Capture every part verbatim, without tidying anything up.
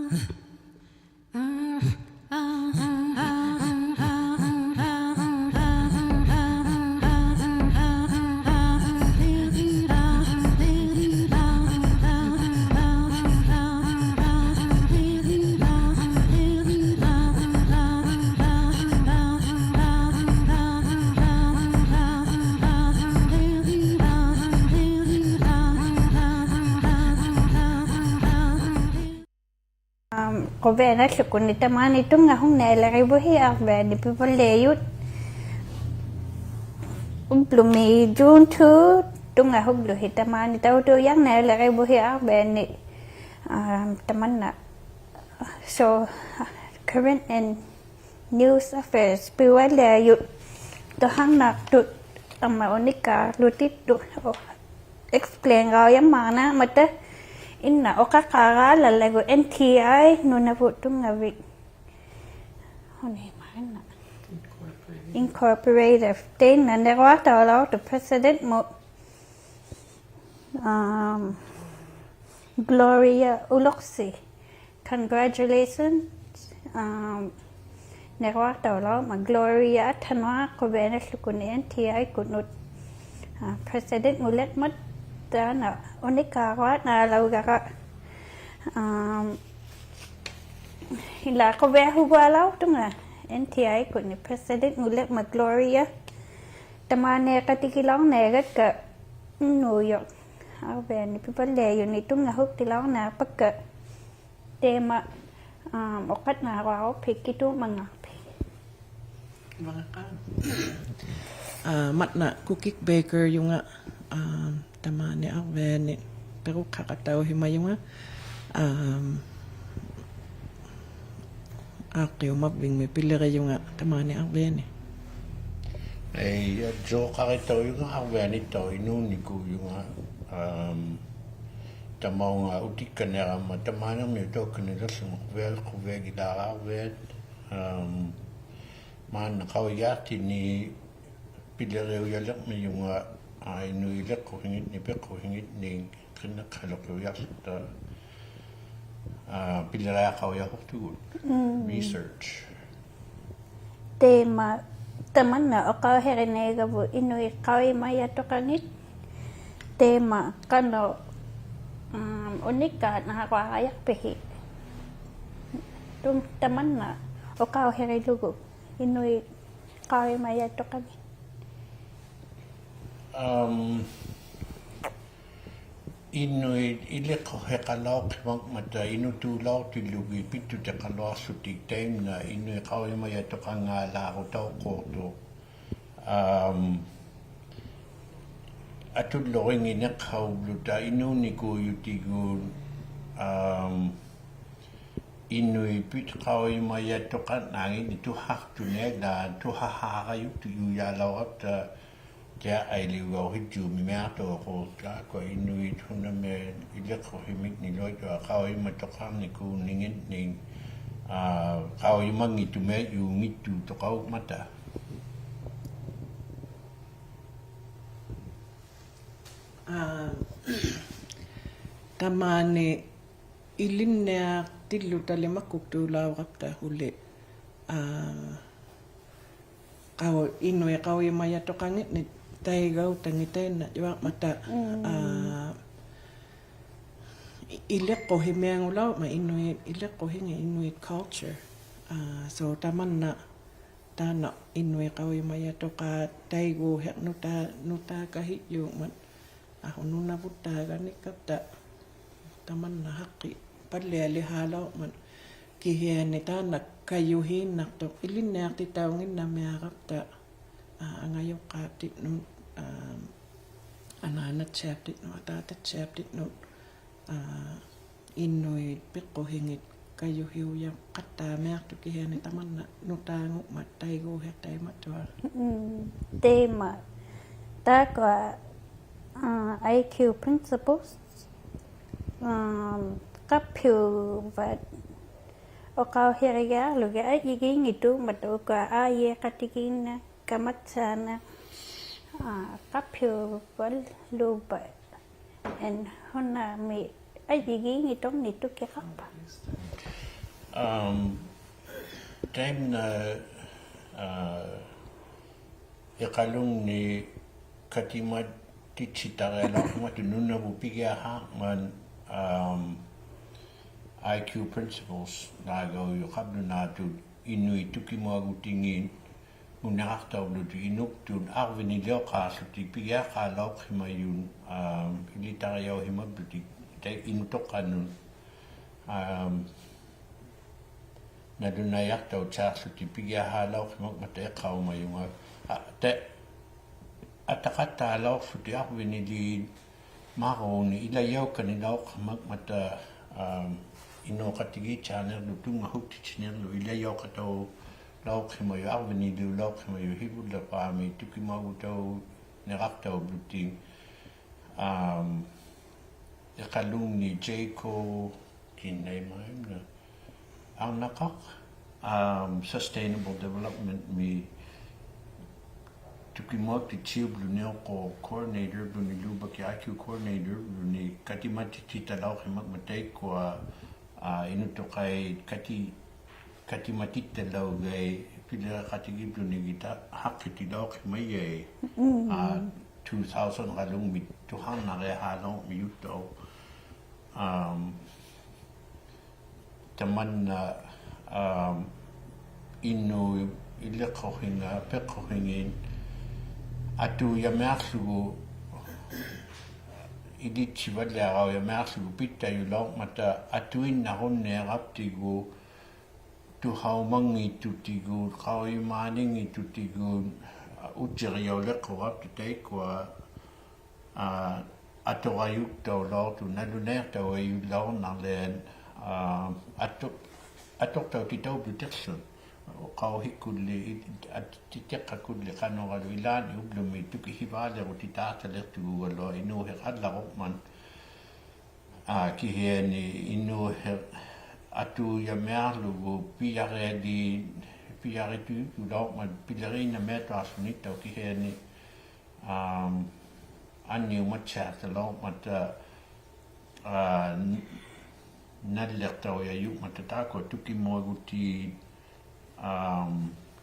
ᐊᒻ, ᖁᕕᐊᓇᖅᖢᒃᑯᓐᓂ ᑕᒫᓂ ᑐᙵᓱᖕᓂᐊᓕᕆᕗᓯ ᐊᕐᕕᐊᓂ ᐱᕙᓪᓕᐊᔪᑦ. ᐅᑉᓗᒥ June two ᑐᙵᓱᒃᖢᓯ ᑕᒫᓂ ᑕᐅᑐᔭᕐᓂᐊᓕᕆᕗᓯ ᐊᕐᕕᐊᓂ, ᐊᒻ, ᑕᒪᓐᓇ. So, current and news affairs ᐱᕙᓪᓕᐊᔪᑦ ᑐᓴᕐᓇᖅᑐᑦ ᐊᒻᒪ ᐅᓂᒃᑳᕐᓗᑎᑦᑐᑦ. Explain-ᖑᔭᒪᕐᓇᕐᒪᑕ ᐃᓐᓇ ᐅᖃᖃᕋᓚᓚᒍ N T I ᓄᓇᕗᑦ ᑐᙵᕕᒃ. ᓱᓇᐃᒻᒪᕆᓐᓇ. Incorporated. Incorporated. ᑕᐃᓐᓇ ᓂᕈᐊᖅᑕᐅᓚᐅᖅᑐᖅ President-ᒧᑦ, um, Gloria Uluksi. Congratulations. Um, ᓂᕈᐊᖅᑕᐅᓚᐅᕐᒪᑦ Gloria ᐊᑦᓴᓄᐊᖅ ᖁᕕᐊᓇᖅᖢᒃᑯᓐᓂ N T I-ᒃᑯᓐᓄᑦ, ᐋ, President-ᖑᓕᕐᒪᑦ ᑖᓐᓇ ᐅᓂᒃᑳᕈᐊᓐᓇᓚᐅᒐᕋ. ᐊᒻ, ᐃᓛ ᖁᕕᐊᓱᒍᐊᓚᐅᖅᑐᖓ N T I-ᒃᑯᓐᓂ President-ᖑᓕᕐᒪᑦ Gloria. ᑕᒫᓃᖃᑎᒋᓚᐅᕐᓂᐊᕋᒃᑲ ᓄᔪᖅ ᐊᕐᕕᐊᓂ ᐱᕙᓪᓕᐊᔪᓂᒃ ᑐᙵᓱᒃᑎᓚᐅᕐᓂᐊᖅᐸᒃᑲ. ᑕᐃᒪ, ᐊᒻ, ᐅᖃᓐᓇᕈᐊᕈᑉᓯ ᑭᑐᒪᖔᖅᐱᑦ. ᒪᓕᖅᑲ. ᐋ, ᒪᑦᓇ ᑯᑭᒃ ᐲᑲᕐᔪᖓ, ᐊᒻ, ᑕᒫᓂ ᐊᕐᕕᐊᓂ ᐱᕈᖅᓴᖃᑕᐅᓯᒪᔪᖓ, ᐊᒻ, ᐋᖅᑭᐅᒪᕝᕕᖕᒥ ᐱᓕᕆᔪᖓ ᑕᒫᓂ ᐊᕐᕕᐊᓂ. ᐄ, ᔪᖅᑲᕆᑕᐅᔪᖓ ᐊᕐᕕᐊᓂᑦᑕᐅᖅ ᐃᓅᓂᑰᔪᖓ, ᐊᒻ, ᑕᒪᐅᖓ ᐅᑎᒃᑲᓐᓂᕋᒪ ᑕᒫᓂᕐᒥᐅᑕᐅᒃᑲᓐᓂᓕᖅᖢᖓ ᖁᕕᐊ-, ᖁᕕᐊᒋᓪᓚᕋᕐᕕᐊᑦ, ᐊᒻ, ᒫᓐᓇ ᖃᐅᔨᒑᖅᑎᓐᓂ ᐱᓕᕆᐅᔭᓕᕐᒥᔪᖓ, ᐋ, ᐃᓄᐃᑦ ᐃᓕᖅᑯᓯᖏᓐᓂᒃ, ᐱᖅᑯᓯᖏᓐᓂᒃ, ᕿᓂᖅᓴᓗᒃᖢᔭᖅᖢᑕ, ᐋ, ᐱᓕᕆᐊᖃᐅᔭᖅᑐᒍᑦ. ᒻᒻ. Research. ᑕᐃᒪ, ᑕᒪᓐᓇ ᐅᖃᐅᓯᕆᓂᐊᕋᕗᑦ ᐃᓄᐃᑦ ᖃᐅᔨᒪᔭᑐᖃᖏᑦ. ᑕᐃᒪ ᖃᓄᖅ, ᐊᒻ, ᐅᓂᒃᑳᕐᓇᕈᐊᔭᖅᐱᓯ. ᑐᒻ-, ᑕᒪᓐᓇ ᐅᖃᐅᓯᕆᓗᒍ ᐃᓄᐃᑦ ᖃᐅᔨᒪᔭᑐᖃᖏᑦ. ᐊᒻ, ᐃᓄᐃᑦ ᐃᓕᖅᑯᓯᖃᓚᐅᖅᓯᒪᖕᒪᑕ ᐃᓄᑑᓚᐅᖅᑎᓪᓗᒋᑦ ᐱᑦᑐᑎᖃᓗᐊᖅᖢᑎᒃ ᑕᐃᒪᓐᓇ ᐃᓄᐃᑦ ᖃᐅᔨᒪᔭᑐᖃᖓᓚᒍᑕᐅᖅᑰᖅᑐᖅ. ᐊᒻ, ᐊᑐᓪᓗᕆᖏᓐᓂᖅᓴᐅᑉᓗᑕ ᐃᓅᓂᑰᔪᑎᒍᑦ, ᐊᒻ, ᐃᓄᐃᑦ ᐱᑦ-, ᖃᐅᔨᒪᔭᑐᖃᕐᓇᖏᓐᓂᒃ ᑐᓴᖅᑐᓂᐊᓛᒃ, ᑐᓴᓵᕋᔪᒃᑐᔪᔮᓚᐅᕋᑉᑕ, ᑎᐊ ᐊᐃᓕᐅᒐᐅᓯᔾᔫᒥᒥᐊᖅᑐᖅ ᑖᒃᑯᐊ ᐃᓄᐃᑦ ᓱᓇᒥ ᐃᓕᖅᑯᓯᒥᖕᓂᓗᐊᔪᐊ ᖃᐅᔨᒪᑐᖃᕐᓂᑰᓂᖏᓐᓂᒃ, ᐋ, ᖃᐅᔨᒪᙱᑦᑐᒥᐊᔪᙱᑦᑑᖅᑐᖃᐅᖕᒪᑕ. ᐋ, ᑕᒫᓂ ᐃᓕᓐᓂᐊᖅᑎᓪᓗᑕᓕ ᒪᒃᑯᒃᑑᓚᐅᕋᑉᑕ ᓱᓕ, ᐋ, ᖃᐅ-, ᐃᓄᐃᑦ ᖃᐅᔨᒪᔭᑐᖃᖏᓐᓂᒃ ᑕᐃᒐᐅᑕᖏᑦ ᑕᐃᓐᓇᔪᐊᕐᒪᑕ, ᒻᒻ. ᐋ, ᐃ-, ᐃᓕᖅᑯᓯᒥᐊᖑᓚᐅᕐᒪᑦ ᐃᓄᐃᑦ ᐃᓕᖅᑯᓯᖏᑦ ᐃᓄᐃᑦ culture. ᐋ, so ᑕᒪᓐᓇ ᑖᓐᓇ ᐃᓄᐃᑦ ᖃᐅᔨᒪᔭᑐᖃᑦ ᑕᐃᒎᓯᖅ ᓄᑖ-, ᓄᑖᒃᑲᓯᔾᔫᖕᒪᑦ. ᐊᓱ ᓄᓇᕗᑦᑖᒐᓂᒃᑲᑉᑕ ᑕᒪᓐᓇ ᓴᖅᑭᖅᐸᓪᓕᐊᓕᓵᓚᐅᕐᒪᑦ. ᑭᓯᐊᓂ ᑖᓐᓇ ᑲᔪᓰᓐᓇᖅᑐᖅ ᐃᓕᓐᓂᐊᖅᑎᑕᐅᙱᓐᓇᒥᐊᕋᑉᑕ, ᐋ, ᐊᖓᔪᖅᑳᑉᑎᓐᓄᑦ, ᐋ, ᐊᓈᓇᑦᓯᐊᑉᑎᓐᓄᑦ, ᐊᑖᑕᑦᓯᐊᑉᑎᓐᓄᑦ, ᐋ, ᐃᓄᐃᑦ ᐱᖅᑯᓯᖏᑦ ᑲᔪᓯᐅᔭᖃᑦᑕᒥᐊᖅᑐᖅ ᑭᓯᐊᓂ ᑕᒪᓐᓇ ᓄᑖᖑᖕᒪᑦ ᑕᐃᒎᓯᖅ ᑕᐃᒪᑐᐊᖅ. ᒻᒻ, ᑕᐃᒪ. ᑖᒃᑯᐊ, ᐋ, I Q principles, ᐋ, ᖃᑉᓯᐅᕙᑦ ᐅᖃᐅᓯᕆᒋᐊᕐᓗᒋᑦ ᐊᔾᔨᒌᙱᑦᑑᖕᒪᑕ ᐅᑯᐊ ᐊᔾᔨᖃᑎᒌᓐᓇᖅ ᑲᒪᑦᓵᓂᖅ, ᐋ, ᖃᑉᓯᐅᕙᓪᓘᕙ. And ᓱᓇᒥ ᐊᔾᔨᒌᙱᑦᑐᕐᓂᑦ ᑐᑭᖃᖅᐸ. Um, taimna, uh, iqalungni katimatitsitarialauqhimatut Nunavut pigiaqhangmat, um, I Q principles naagaujuq qablunaatut Inuit tukimuagutingiit nguniraqtaulutik inuktut arviniliuqaaqłutik pigiaqaalauqhimajut, um, ilitariauhimaplutik tai inutuqanut, um, nalunaiaqtautiaqłutik pigiaqaalauqhimangmata iqaumajunga. A, tai ataqattaalauqłutik arviniliit maruuni ilajaukanilauqhimangmata, um, inuuqatigiittiarnirlu tunngahuktitinirlu ilajauqataulauqhimajut arviniliulauqhimajut hivulliqpaami tukimuagutauniraqtaulutik, um, iqalungni Jayco, kinnaimaimna arnaqaq, um, sustainable development-mi tukimuaktittiubluniuqquq coordinator-luni Lubac-i I Q coordinator-luni katimatitsittalauqhimangmat taikkua, uh, inutuqait kati-, katimatittalaugai piliriqatigiiblunigit haqqitilauqhimajai, uh, two thousand-qalungmit tuharnariaqaalauqmijuttauq. Um, tamanna, um, Inuit iliqquhinga, piqquhingit atuujamiaqługu ilittivaliaraujamiaqługu pittajulauqmata atuinnarunniiraptigu tuhaumangingittutigut qaujimaaningitutigut, uh, ujjiriauliqquqapta taikkua, uh, aturajuktaulauqtuq nalunaiqtaujajulaurnarliat, uh, atu-, atuqtautitaulutiqłun. Qauhikulli, i-, at-, titiqqakulli qanuralu ilaanni ublumi tukihivaalirutitaaqtaliqtugugaluaq inuuhiqallaruqmat. Aa, kihiani inuuhiq atuujamiaqługu pijariali-, pijaritujulaurmat piliriinamiatuaqłunittauq kihiani, um, anniumattiaqtalaurmata, aa, n-, nalliqtaujajungmata taakkua tukimuagutit, um,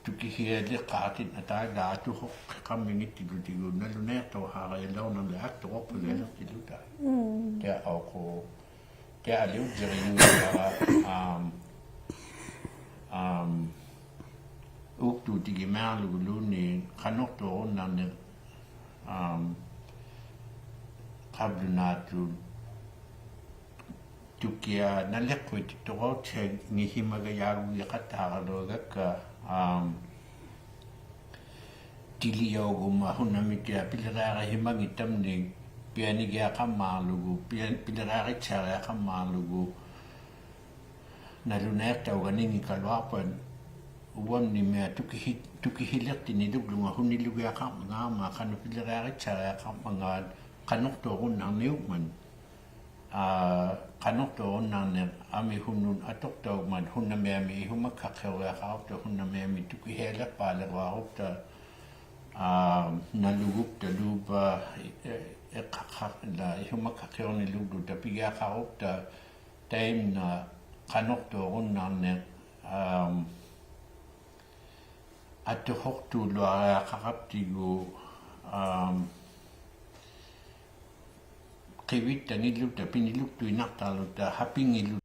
tukihialiqaaqtinnattaaq atuhuqhiqammingittilutigu nalunaiqtauhaarialaurnarli atturuqpalialiqtiluta. Mm. Tia auqu-, tia aliujjirijuujara, um, um, uuktuutigimiaqluguluunniit qanuqtuurunnarniq, um, qablunaatut tukia naliqquitittuqautsiangihimagajaagugiqattaaraluagakka, um, tilijauguma hunamitia piliriarihimanngittamnik pianigiaqammaarlugu, pia-, piliriarittiariaqammaarlugu, nalunaiqtauganingikaluaqpat, uamnimiaq tukihi-, tukihiliqtinilugluunga hunilugiaqarmangaarmat, qanuq piliriarittiariaqarmangaat, qanuqtuurunnarniukman. Aa, qanuqtuurunnarniq amihunut atuqtaugmat hunamiami ihumakkaqhiuriaqarupta, hunamiami tukihialiqpaaliruarupta, aa, nalugukta Lubac, i-, i-, iqaqaqla ihumakkaqhiurnilugluta pigiaqarupta, taimna qanuqtuurunnarniq, um, atuhuqtuuluariaqaraptigu, um, qivittangiluta piniluktuinnaqtaarluta hapingilu-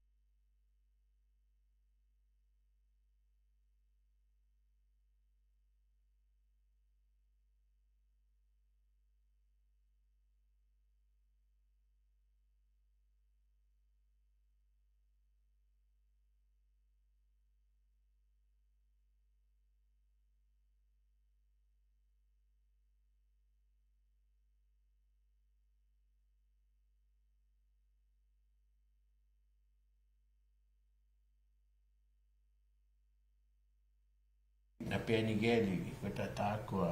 Napianigialigi, kata taakkua,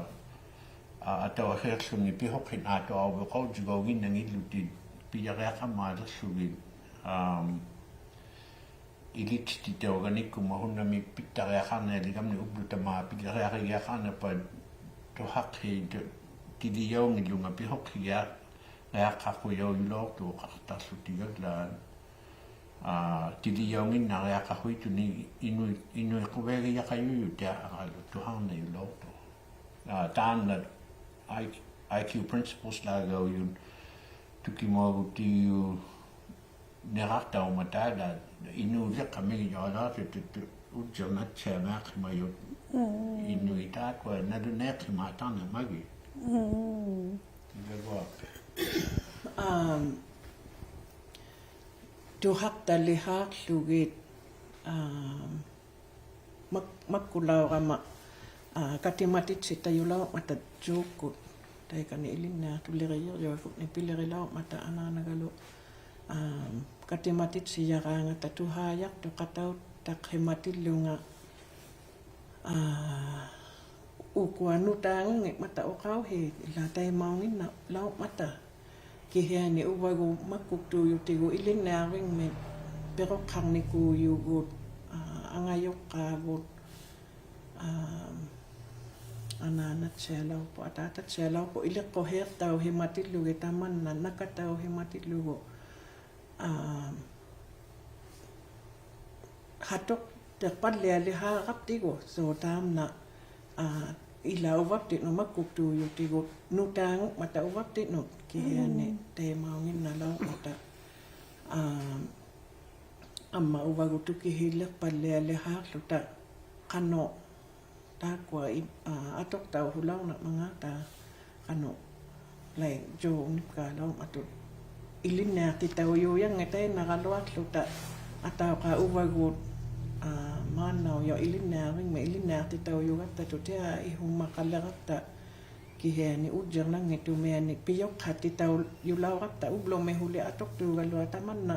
a, atauhiqłuni pihuqhit atuauvuq qaujigauginnangilutit pijariaqammaaliqługit, um, ilittititauganikkuma hunami pittariaqarnialigamni ublutamaaq pijariarigiaqarniqpat tuhaqhi tu-, tilijaungilunga pihuqhigiaq-, -riaqaqujaujulauqtuqaqtaqłutigaglaat. ᐋ, ᑎᓕᔭᐅᖏᓐᓇᕆᐊᖃᖁᐃᑦᑐᓂᒃ ᐃᓄᐃᑦ, ᐃᓄᐃᑦ ᖁᕕᐊᒋᔭᖃᔪᔪᑦ ᑎᐊ ᐊᕋᓗ ᑐᓴᕐᓂᔪᓚᐅᖅᑐᖅ. ᐋ, ᑖᓐᓇ I, I Q principles-ᓚᒐᐅᔪᑦ ᑐᑭᒧᐊᒍᑎᔪ ᓂᕋᖅᑕᐅᒪ ᑖᓚ ᐃᓅᓕᖅᑲᒥᔪᐊᓚᖅᑐᖅ ᑐ, ᑐ, ᐅᔾᔨᕐᓇᑦᓯᐊᒻᒪᖅᓯᒪᔪᑦ. ᒻᒻ. ᐃᓄᐃᑦ ᑖᒃᑯᐊ ᓇᓗᓇᐃᖅᓯᒪᑕᕐᓇᒪᒋᑦ. ᒻᒻ. ᐃᓛᒃᑯᐊ. ᐋᒻ, ᑐᓴᖅᑕᓕᓵᖅᖢᒋᑦ, ᐋᒻ, ᒪᒃ, ᒪᒃᑯᓚᐅᕋᒪ, ᐋ, ᑲᑎᒪᑎᑦᓯᑕᔪᓚᐅᕐᒪᑕ ᔫᒃᑯᑦ. ᑕᐃᑲᓂ ᐃᓕᓐᓂᐊᖅᑐᓕᕆᔨᕐᔪᐊᒍᑦ ᓂᐱᓕᕆᓚᐅᕐᒪᑕ ᐊᓈᓇᒐᓗ, ᐋᒻ, ᑲᑎᒪᑎᑦᓯᔭᕌᖓᑕ ᑐᓵᔭᖅᑐᖃᑕᐅᑦᑕᖅᓯᒪᑎᓪᓗᖓ, ᐋ, ᐅᑯᐊ ᓄᑖᖑᙱᒻᒪᑕ ᐅᖃᐅᓰᑦ ᐃᓛ ᑕᐃᒪᐅᙱᓐᓇᓚᐅᕐᒪᑕ. ᑭᓯᐊᓂ ᐅᕙᒍᑦ ᒪᒃᑯᒃᑑᔪᑎᒍᑦ ᐃᓕᓐᓂᐊᕐᕕᖕᒥ ᐱᕈᖅᓴᕐᓂᑰᔪᒍᑦ, ᐋ, ᐊᖓᔪᖅᑳᕗᑦ, ᐋ, ᐊᓈᓇᑦᓯᐊᓚᐅᖅᐳᖅ, ᐊᑖᑕᑦᓯᐊᓚᐅᖅᐳᖅ, ᐃᓕᖅᑯᓰᖅᑕᐅᓯᒪᑎᓪᓗᒋᑦ ᑕᒪᓐᓇ ᓇᑲᑕᐅᓯᒪᑎᓪᓗᒍ, ᐋ, ᓴᑐᖅᑎᖅᐸᓪᓕᐊᓕᓵᕋᑉᑎᒍ, so ᑖᒻᓇ, ᐋ, ᐃᓛ ᐅᕙᑉᑎᓐᓄᑦ ᒪᒃᑯᒃᑑᔪᑎᒍᑦ, ᓄᑖᖑᖕᒪᑕ ᐅᕙᑉᑎᓐᓄᑦ, ᑭᓯᐊᓂ ᒻᒻ. ᑕᐃᒪᐅᙱᓐᓇᓚᐅᕐᒪᑕ, ᐋ, ᐊᒻᒪ ᐅᕙᒍᑦ ᑐᑭᓯᓕᖅᐸᓪᓕᐊᓕᓵᖅᖢᑕ ᖃᓄᖅ ᑖᒃᑯᐊ ᐃ, ᐋ, ᐊᑐᖅᑕᐅᓲᓚᐅᕐᓇᕐᒪᖔᑕ ᖃᓄᖅ, like, ᔫᓂᑉᑳᓚᐅᕐᒪᑐᑦ. ᐃᓕᓐᓂᐊᖅᑎᑕᐅᔫᔭᙱᑕᐃᓐᓇᕋᓗᐊᖅᖢᑕ ᐊᑕᐅᖅᑳ ᐅᕙᒍᑦ, ᐋ, ᒫᓐᓇᐅᔪᖅ ᐃᓕᓐᓂᐊᕐᕕᖕᒥ ᐃᓕᓐᓂᐊᖅᑎᑕᐅᔪᒐᑉᑕᑐᑦ ᑎᐊ ᐃᓱᒪᖃᓕᕋᑉᑕ ᑭᓯᐊᓂ ᐅᔾᔨᕐᓇᙱᑦᑐᒥᐊᓂ ᐱᔪᖅᓴᑎᑕᐅᔪᓚᐅᕋᑉᑕ ᐅᑉᓗᒥᓱᓕ ᐊᑐᖅᑑᒐᓗᐊᑦ ᑕᒪᓐᓇ